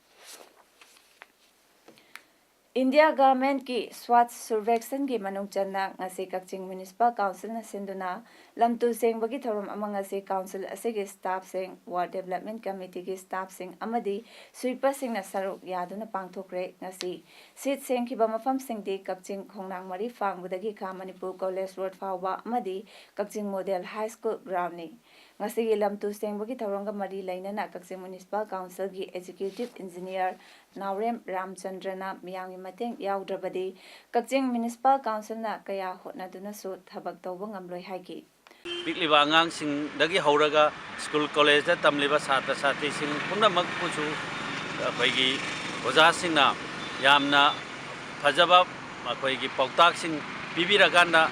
ꯏꯟꯗꯤꯌꯥ ꯒꯚꯔꯟꯃꯦꯟꯠꯀꯤ ꯁ꯭ꯋꯥꯆ ꯁꯔꯚꯦꯛꯁꯟꯒꯤ ꯃꯅꯨꯡ ꯆꯟꯅ ꯉꯁꯤ ꯀꯛꯆꯤꯡ ꯃ꯭ꯌꯨꯅꯤꯁꯤꯄꯥꯜ ꯀꯥꯎꯟꯁꯤꯜꯅ ꯁꯤꯟꯗꯨꯅ ꯂꯝ ꯇꯨ ꯁꯦꯡꯕꯒꯤ ꯊꯧꯔꯝ ꯑꯃ ꯉꯁꯤ ꯀꯥꯎꯟꯁꯤꯜ ꯑꯁꯤꯒꯤ ꯁ꯭ꯇꯥꯐꯁꯤꯡ, ꯋꯥꯔꯗ ꯗꯤꯕꯦꯂꯞꯃꯦꯟꯠ ꯀꯃꯤꯇꯤꯒꯤ ꯁ꯭ꯇꯥꯐꯁꯤꯡ ꯑꯃꯗꯤ ꯁ꯭ꯋꯤꯄꯔꯁꯤꯡꯅ ꯁꯔꯨꯛ ꯌꯥꯗꯨꯅ ꯄꯥꯡꯊꯣꯛꯈ꯭ꯔꯦ꯫ ꯉꯁꯤ ꯁꯤꯠ ꯁꯦꯡꯈꯤꯕ ꯃꯐꯝꯁꯤꯡꯗꯤ ꯀꯛꯆꯤꯡ ꯈꯣꯡꯅꯥꯡ ꯃꯔꯤ ꯐꯥꯡꯕꯗꯒꯤ ꯈꯥ ꯃꯅꯤꯄꯨꯔ ꯀꯣꯂꯦꯖ ꯔꯣꯗ ꯐꯥꯎꯕ ꯑꯃꯗꯤ ꯀꯛꯆꯤꯡ ꯃꯣꯗꯦꯜ ꯍꯥꯏ ꯁ꯭ꯀꯨꯜ ꯒ꯭ꯔꯥꯎꯟꯅꯤ꯫ ꯉꯁꯤꯒꯤ ꯂꯝ ꯇꯨ ꯁꯦꯡꯕꯒꯤ ꯊꯧꯔꯝꯒ ꯃꯔꯤ ꯂꯩꯅꯅ ꯀꯛꯆꯤꯡ ꯃ꯭ꯌꯨꯅꯤꯁꯤꯄꯥꯜ ꯀꯥꯎꯟꯁꯤꯜꯒꯤ ꯑꯦꯛꯖꯤꯀ꯭ꯌꯨꯇꯤꯚ ꯏꯟꯖꯤꯅꯤꯌꯔ ꯅꯥꯎꯔꯦꯝ ꯔꯥꯝꯆꯟꯗ꯭ꯔꯅ ꯃꯤꯌꯥꯝꯒꯤ ꯃꯇꯦꯡ ꯌꯥꯎꯗ꯭ꯔꯕꯗꯤ ꯀꯛꯆꯤꯡ ꯃ꯭ꯌꯨꯅꯤꯁꯤꯄꯥꯜ ꯀꯥꯎꯟꯁꯤꯜꯅ ꯀꯌꯥ ꯍꯣꯠꯅꯗꯨꯅꯁꯨ ꯊꯕꯛ ꯇꯧꯕ ꯉꯝꯂꯣꯏ ꯍꯥꯏꯈꯤ꯫ ꯄꯤꯛꯂꯤꯕ ꯑꯉꯥꯡꯁꯤꯡꯗꯒꯤ ꯍꯧꯔꯒ ꯁ꯭ꯀꯨꯜ ꯀꯣꯂꯦꯖꯇ ꯇꯝꯂꯤꯕ ꯁꯥꯇ꯭ꯔ ꯁꯥꯇ꯭ꯔꯤꯁꯤꯡ ꯄꯨꯝꯅꯃꯛꯄꯨꯁꯨ ꯑꯩꯈꯣꯏꯒꯤ ꯑꯣꯖꯥꯁꯤꯡꯅ ꯌꯥꯝꯅ ꯐꯖꯕ ꯑꯩꯈꯣꯏꯒꯤ ꯄꯥꯎꯇꯥꯛꯁꯤꯡ ꯄꯤꯕꯤꯔꯀꯥꯟꯗ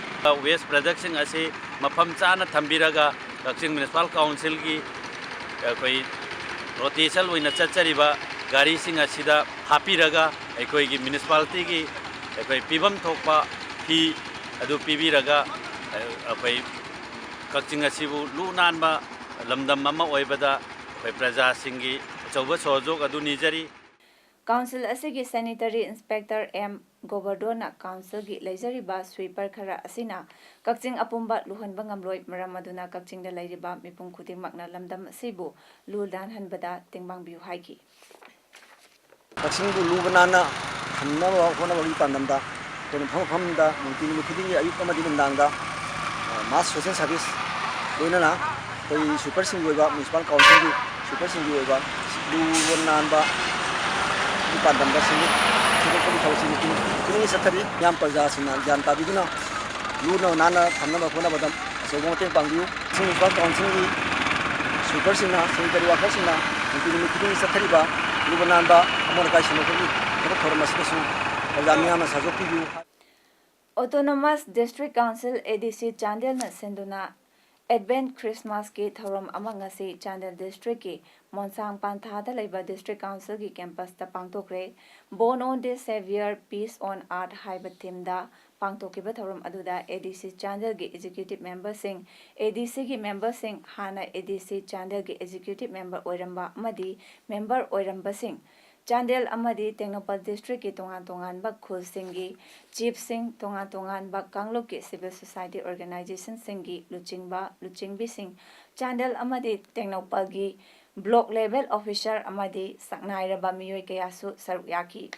ꯋꯦꯁ ꯄ꯭ꯔꯗꯛꯁꯤꯡ ꯑꯁꯤ ꯃꯐꯝ ꯆꯥꯅ ꯊꯝꯕꯤꯔꯒ ꯀꯛꯆꯤꯡ ꯃ꯭ꯌꯨꯅꯤꯁꯤꯄꯥꯜ ꯀꯥꯎꯟꯁꯤꯜꯒꯤ ꯑꯩꯈꯣꯏ ꯔꯣꯇꯦꯁꯟ ꯑꯣꯏꯅ ꯆꯠꯆꯔꯤꯕ ꯒꯥꯔꯤꯁꯤꯡ ꯑꯁꯤꯗ ꯍꯥꯞꯄꯤꯔꯒ ꯑꯩꯈꯣꯏꯒꯤ ꯃ꯭ꯌꯨꯅꯤꯁꯤꯄꯥꯂꯤꯇꯤꯒꯤ ꯑꯩꯈꯣꯏ ꯄꯤꯐꯝ ꯊꯣꯛꯄ ꯐꯤ ꯑꯗꯨ ꯄꯤꯕꯤꯔꯒ ꯑꯩꯈꯣꯏ ꯀꯛꯆꯤꯡ ꯑꯁꯤꯕꯨ ꯂꯨ ꯅꯥꯟꯕ ꯂꯝꯗꯝ ꯑꯃ ꯑꯣꯏꯕꯗ ꯑꯩꯈꯣꯏ ꯄ꯭ꯔꯖꯥꯁꯤꯡꯒꯤ ꯑꯆꯧꯕ ꯁꯍꯌꯣꯒ ꯑꯗꯨ ꯅꯤꯖꯔꯤ꯫ ꯀꯥꯎꯟꯁꯤꯜ ꯑꯁꯤꯒꯤ ꯁꯦꯅꯤꯇꯔꯤ ꯏꯟꯁꯄꯦꯛꯇꯔ ꯑꯦꯝ ꯒꯣꯕꯔꯗꯣꯟꯅ ꯀꯥꯎꯟꯁꯤꯜꯒꯤ ꯂꯩꯖꯔꯤꯕ ꯁ꯭ꯋꯤꯄꯔ ꯈꯔ ꯑꯁꯤꯅ ꯀꯛꯆꯤꯡ ꯑꯄꯨꯝꯕ ꯂꯨꯍꯟꯕ ꯉꯝꯂꯣꯏ, ꯃꯔꯝ ꯑꯗꯨꯅ ꯀꯛꯆꯤꯡꯗ ꯂꯩꯔꯤꯕ ꯃꯤꯄꯨꯝ ꯈꯨꯗꯤꯡꯃꯛꯅ ꯂꯝꯗꯝ ꯑꯁꯤꯕꯨ ꯂꯨ ꯅꯥꯟꯍꯟꯕꯗ ꯇꯦꯡꯕꯥꯡꯕꯤꯌꯨ ꯍꯥꯏꯈꯤ꯫ ꯀꯛꯆꯤꯡꯕꯨ ꯂꯨꯕ ꯅꯥꯟꯅ ꯊꯝꯅꯕ ꯍꯣꯠꯅꯕꯒꯤ ꯄꯥꯟꯗꯝꯗ ꯑꯩꯈꯣꯏꯅ ꯃꯐꯝ ꯃꯐꯝꯗ ꯅꯨꯡꯇꯤ ꯅꯨꯃꯤꯠ ꯈꯨꯗꯤꯡꯒꯤ ꯑꯌꯨꯛ ꯑꯃꯗꯤ ꯅꯨꯡꯗꯥꯡꯗ, ꯑ, mass social service ꯂꯣꯏꯅꯅ ꯑꯩꯈꯣꯏ ꯁ꯭ꯋꯤꯄꯔꯁꯤꯡꯒꯤ ꯑꯣꯏꯕ ꯃ꯭ꯌꯨꯅꯤꯁꯤꯄꯥꯜ ꯀꯥꯎꯟꯁꯤꯜꯒꯤ ꯁ꯭ꯋꯤꯄꯔꯁꯤꯡꯒꯤ ꯑꯣꯏꯕ ꯂꯨꯕ ꯅꯥꯟꯕ ꯒꯤ ꯄꯥꯟꯗꯝꯗ ꯁꯦꯡꯗꯣꯛ-, ꯁꯦꯡꯗꯣꯛꯄꯒꯤ ꯊꯕꯛꯁꯤ ꯅꯨꯡꯇꯤ ꯈꯨꯗꯤꯡꯒꯤ ꯆꯠꯊꯔꯤ꯫ ꯃꯤꯌꯥꯝ ꯄ꯭ꯔꯖꯥꯁꯤꯡꯅ ꯒ꯭ꯌꯥꯟ ꯇꯥꯕꯤꯗꯨꯅ ꯂꯨꯅ ꯅꯥꯟꯅ ꯊꯝꯅꯕ ꯍꯣꯠꯅꯕꯗ ꯑꯆꯧꯕ ꯃꯇꯦꯡ ꯄꯥꯡꯕꯤꯌꯨ꯫ ꯀꯛꯆꯤꯡ ꯃ꯭ꯌꯨꯅꯤꯁꯤꯄꯥꯜ ꯀꯥꯎꯟꯁꯤꯜꯒꯤ ꯁ꯭ꯋꯤꯄꯔꯁꯤꯡꯅ, ꯁꯦꯅꯤꯇꯔꯤ ꯋꯥꯔꯀꯔꯁꯤꯡꯅ ꯅꯨꯡꯇꯤ ꯅꯨꯃꯤꯠ ꯈꯨꯗꯤꯡꯒꯤ ꯆꯠꯊꯔꯤꯕ ꯂꯨꯕ ꯅꯥꯟꯕ, ꯑꯃꯣꯠ ꯑꯀꯥꯏ ꯁꯦꯡꯗꯣꯛꯄꯒꯤ ꯊꯕꯛ ꯊꯧꯔꯝ ꯑꯁꯤꯗꯁꯨ ꯄ꯭ꯔꯖꯥ ꯃꯤꯌꯥꯝꯅ ꯁꯍꯌꯣꯒ ꯄꯤꯕꯤꯌꯨ꯫ ꯑꯣꯇꯣꯅꯣꯃꯁ ꯗꯤꯁꯇ꯭ꯔꯤꯛ ꯀꯥꯎꯟꯁꯤꯜ, ꯑꯦ ꯗꯤ ꯁꯤ, ꯆꯥꯟꯗꯦꯜꯅ ꯁꯤꯟꯗꯨꯅ Advent Christmasꯀꯤ ꯊꯧꯔꯝ ꯑꯃ ꯉꯁꯤ ꯆꯥꯟꯗꯦꯜ districtꯀꯤ ꯃꯣꯟꯁꯥꯡ ꯄꯥꯟꯊꯥꯗ ꯂꯩꯕ district councilꯒꯤ campusꯇ ꯄꯥꯡꯊꯣꯛꯈ꯭ꯔꯦ꯫ Born on this Savior, Peace on Earth ꯍꯥꯏꯕ themeꯗ ꯄꯥꯡꯊꯣꯛꯈꯤꯕ ꯊꯧꯔꯝ ꯑꯗꯨꯗ ADC ꯆꯥꯟꯗꯦꯜꯒꯤ executive memberꯁꯤꯡ, ADCꯒꯤ memberꯁꯤꯡ, ꯍꯥꯟꯅ ADC ꯆꯥꯟꯗꯦꯜꯒꯤ executive member ꯑꯣꯏꯔꯝꯕ ꯑꯃꯗꯤ member ꯑꯣꯏꯔꯝꯕꯁꯤꯡ, ꯆꯥꯟꯗꯦꯜ ꯑꯃꯗꯤ ꯇꯦꯡꯅꯧꯄꯜ districtꯀꯤ ꯇꯣꯉꯥꯟ ꯇꯣꯉꯥꯟꯕ ꯈꯨꯜꯁꯤꯡꯒꯤ chiefꯁꯤꯡ, ꯇꯣꯉꯥꯟ ꯇꯣꯉꯥꯟꯕ ꯀꯥꯡꯂꯨꯞꯀꯤ civil society organizationꯁꯤꯡꯒꯤ ꯂꯨꯆꯤꯡꯕ, ꯂꯨꯆꯤꯡꯕꯤꯁꯤꯡ, ꯆꯥꯟꯗꯦꯜ ꯑꯃꯗꯤ ꯇꯦꯡꯅꯧꯄꯜꯒꯤ block level officer ꯑꯃꯗꯤ ꯁꯛꯅꯥꯏꯔꯕ ꯃꯤꯑꯣꯏ ꯀꯌꯥꯁꯨ ꯁꯔꯨꯛ ꯌꯥꯈꯤ꯫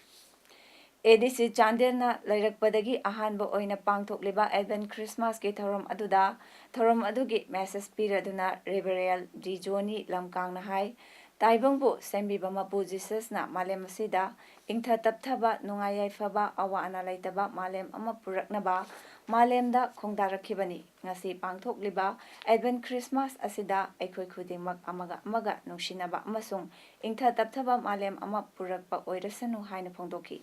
ADC ꯆꯥꯟꯗꯦꯜꯅ ꯂꯩꯔꯛꯄꯗꯒꯤ ꯑꯍꯥꯟꯕ ꯑꯣꯏꯅ ꯄꯥꯡꯊꯣꯛꯂꯤꯕ Advent Christmasꯀꯤ ꯊꯧꯔꯝ ꯑꯗꯨꯗ ꯊꯧꯔꯝ ꯑꯗꯨꯒꯤ message ꯄꯤꯔꯗꯨꯅ Reverend D. Johnny ꯂꯝꯀꯥꯡꯅ ꯍꯥꯏ, ꯇꯥꯏꯕꯪꯕꯨ ꯁꯦꯝꯕꯤꯕ ꯃꯄꯨ ꯖꯤꯁꯁꯅ ꯃꯥꯂꯦꯝ ꯑꯁꯤꯗ ꯏꯪꯊ ꯇꯞꯊꯕ, ꯅꯨꯡꯉꯥꯏ ꯌꯥꯏꯐꯕ, ꯑꯋꯥ ꯑꯅꯥ ꯂꯩꯇꯕ ꯃꯥꯂꯦꯝ ꯑꯃ ꯄꯨꯔꯛꯅꯕ ꯃꯥꯂꯦꯝꯗ ꯈꯣꯡꯗꯥꯔꯛꯈꯤꯕꯅꯤ꯫ ꯉꯁꯤ ꯄꯥꯡꯊꯣꯛꯂꯤꯕ Advent Christmas ꯑꯁꯤꯗ ꯑꯩꯈꯣꯏ ꯈꯨꯗꯤꯡꯃꯛ ꯑꯃꯒ ꯑꯃꯒ ꯅꯨꯡꯁꯤꯅꯕ ꯑꯃꯁꯨꯡ ꯏꯪꯊ ꯇꯞꯊꯕ ꯃꯥꯂꯦꯝ ꯑꯃ ꯄꯨꯔꯛꯄ ꯑꯣꯏꯔꯁꯅꯨ ꯍꯥꯏꯅ ꯐꯣꯡꯗꯣꯛꯈꯤ꯫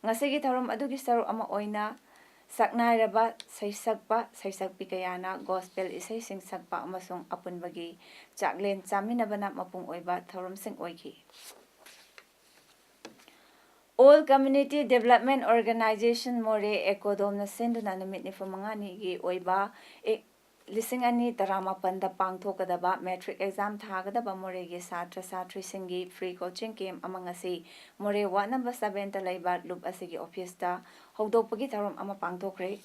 ꯉꯁꯤꯒꯤ ꯊꯧꯔꯝ ꯑꯗꯨꯒꯤ ꯁꯔꯨꯛ ꯑꯃ ꯑꯣꯏꯅ ꯁꯛꯅꯥꯏꯔꯕ ꯁꯩꯁꯛꯄ, ꯁꯩꯁꯛꯄꯤ ꯀꯌꯥꯅ gospel ꯏꯁꯩꯁꯤꯡ ꯁꯛꯄ ꯑꯃꯁꯨꯡ ꯑꯄꯨꯟꯕꯒꯤ ꯆꯥꯛꯂꯦꯟ ꯆꯥꯃꯤꯟꯅꯕꯅ ꯃꯄꯨꯡ ꯑꯣꯏꯕ ꯊꯧꯔꯝꯁꯤꯡ ꯑꯣꯏꯈꯤ꯫ All Community Development Organization ꯃꯣꯔꯦ, ꯑꯦꯀꯣꯗꯣꯝꯅ ꯁꯤꯟꯗꯨꯅ ꯅꯨꯃꯤꯠ ꯅꯤꯐꯨ ꯃꯉꯥꯅꯤꯒꯤ ꯑꯣꯏꯕ ꯑꯦ-, ꯂꯤꯁꯤꯡ ꯑꯅꯤ ꯇꯔꯥꯃꯥꯄꯟꯗ ꯄꯥꯡꯊꯣꯛꯀꯗꯕ matric exam ꯊꯥꯒꯗꯕ ꯃꯣꯔꯦꯒꯤ ꯁꯥꯇ꯭ꯔ ꯁꯥꯇ꯭ꯔꯤꯁꯤꯡꯒꯤ free coaching camp ꯑꯃ ꯉꯁꯤ ꯃꯣꯔꯦ ward number sevenꯇ ꯂꯩꯕ ꯂꯨꯞ ꯑꯁꯤꯒꯤ officeꯇ ꯍꯧꯗꯣꯛꯄꯒꯤ ꯊꯧꯔꯝ ꯑꯃ ꯄꯥꯡꯊꯣꯛꯈ꯭ꯔꯦ꯫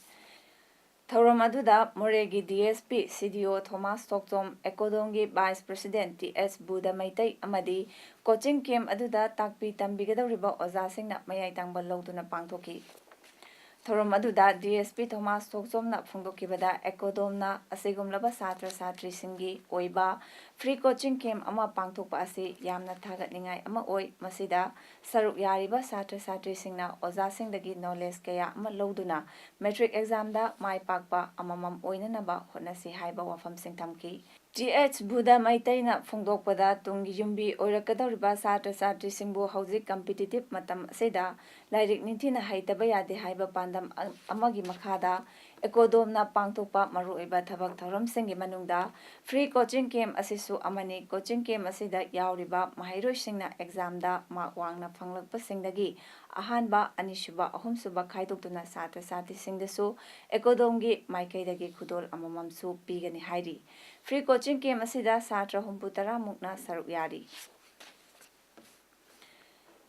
ꯊꯧꯔꯝ ꯑꯗꯨꯗ ꯃꯣꯔꯦꯒꯤ DSP CDO ꯊꯣꯃꯥꯁ ꯊꯣꯛꯆꯣꯝ, ꯑꯦꯀꯣꯗꯣꯝꯒꯤ vice president ꯇꯤ ꯑꯦꯁ ꯕꯨꯙ ꯃꯩꯇꯩ ꯑꯃꯗꯤ coaching camp ꯑꯗꯨꯗ ꯇꯥꯛꯄꯤ ꯇꯝꯕꯤꯒꯗꯧꯔꯤꯕ ꯑꯣꯖꯥꯁꯤꯡꯅ ꯃꯌꯥꯏ ꯇꯥꯡꯕ ꯂꯧꯗꯨꯅ ꯄꯥꯡꯊꯣꯛꯈꯤ꯫ ꯊꯧꯔꯝ ꯑꯗꯨꯗ DSP ꯊꯣꯃꯥꯁ ꯊꯣꯛꯆꯣꯝꯅ ꯐꯣꯡꯗꯣꯛꯈꯤꯕꯗ, ꯑꯦꯀꯣꯗꯣꯝꯅ ꯑꯁꯤꯒꯨꯝꯂꯕ ꯁꯥꯇ꯭ꯔ ꯁꯥꯇ꯭ꯔꯤꯁꯤꯡꯒꯤ ꯑꯣꯏꯕ free coaching camp ꯑꯃ ꯄꯥꯡꯊꯣꯛꯄ ꯑꯁꯤ ꯌꯥꯝꯅ ꯊꯥꯒꯠꯅꯤꯡꯉꯥꯏ ꯑꯃ ꯑꯣꯏ꯫ ꯃꯁꯤꯗ ꯁꯔꯨꯛ ꯌꯥꯔꯤꯕ ꯁꯥꯇ꯭ꯔ ꯁꯥꯇ꯭ꯔꯤꯁꯤꯡꯅ ꯑꯣꯖꯥꯁꯤꯡꯗꯒꯤ knowledge ꯀꯌꯥ ꯑꯃ ꯂꯧꯗꯨꯅ matric examꯗ ꯃꯥꯏ ꯄꯥꯛꯄ ꯑꯃꯃꯝ ꯑꯣꯏꯅꯅꯕ ꯍꯣꯠꯅꯁꯤ ꯍꯥꯏꯕ ꯋꯥꯐꯝꯁꯤꯡ ꯊꯝꯈꯤ꯫ ꯇꯤ ꯑꯩꯆ ꯕꯨꯙ ꯃꯩꯇꯩꯅ ꯐꯣꯡꯗꯣꯛꯄꯗ, ꯇꯨꯡꯒꯤ ꯌꯨꯝꯕꯤ ꯑꯣꯏꯔꯛꯀꯗꯧꯔꯤꯕ ꯁꯥꯇ꯭ꯔ ꯁꯥꯇ꯭ꯔꯤꯁꯤꯡꯕꯨ ꯍꯧꯖꯤꯛ competitive ꯃꯇꯝ ꯑꯁꯤꯗ ꯂꯥꯏꯔꯤꯛ ꯅꯤꯡꯊꯤꯅ ꯍꯩꯇꯕ ꯌꯥꯗꯦ ꯍꯥꯏꯕ ꯄꯥꯟꯗꯝ ꯑ-, ꯑꯃꯒꯤ ꯃꯈꯥꯗ ECODOM ꯅ ꯄꯥꯡꯊꯣꯛꯄ ꯃꯔꯨꯑꯣꯏꯕ ꯊꯕꯛ ꯊꯧꯔꯝꯁꯤꯡꯒꯤ ꯃꯅꯨꯡꯗ free coaching camp ꯑꯁꯤꯁꯨ ꯑꯃꯅꯤ꯫ Coaching camp ꯑꯁꯤꯗ ꯌꯥꯎꯔꯤꯕ ꯃꯍꯩꯔꯣꯏꯁꯤꯡꯅ exam ꯗ mark ꯋꯥꯡꯅ ꯐꯪꯂꯛꯄꯁꯤꯡꯗꯒꯤ ꯑꯍꯥꯟꯕ, ꯑꯅꯤꯁꯨꯕ, ꯑꯍꯨꯝꯁꯨꯕ ꯈꯥꯏꯗꯣꯛꯇꯨꯅ ꯁꯥꯇ꯭ꯔ ꯁꯥꯇ꯭ꯔꯤꯁꯤꯡꯗꯁꯨ ECODOM ꯒꯤ ꯃꯥꯏꯀꯩꯗꯒꯤ ꯈꯨꯗꯣꯜ ꯑꯃꯃꯝꯁꯨ ꯄꯤꯒꯅꯤ ꯍꯥꯏꯔꯤ꯫ Free coaching camp ꯑꯁꯤꯗ ꯁꯥꯇ꯭ꯔ ꯍꯨꯝꯐꯨ ꯇꯔꯥ ꯃꯨꯛꯅ ꯁꯔꯨꯛ ꯌꯥꯔꯤ꯫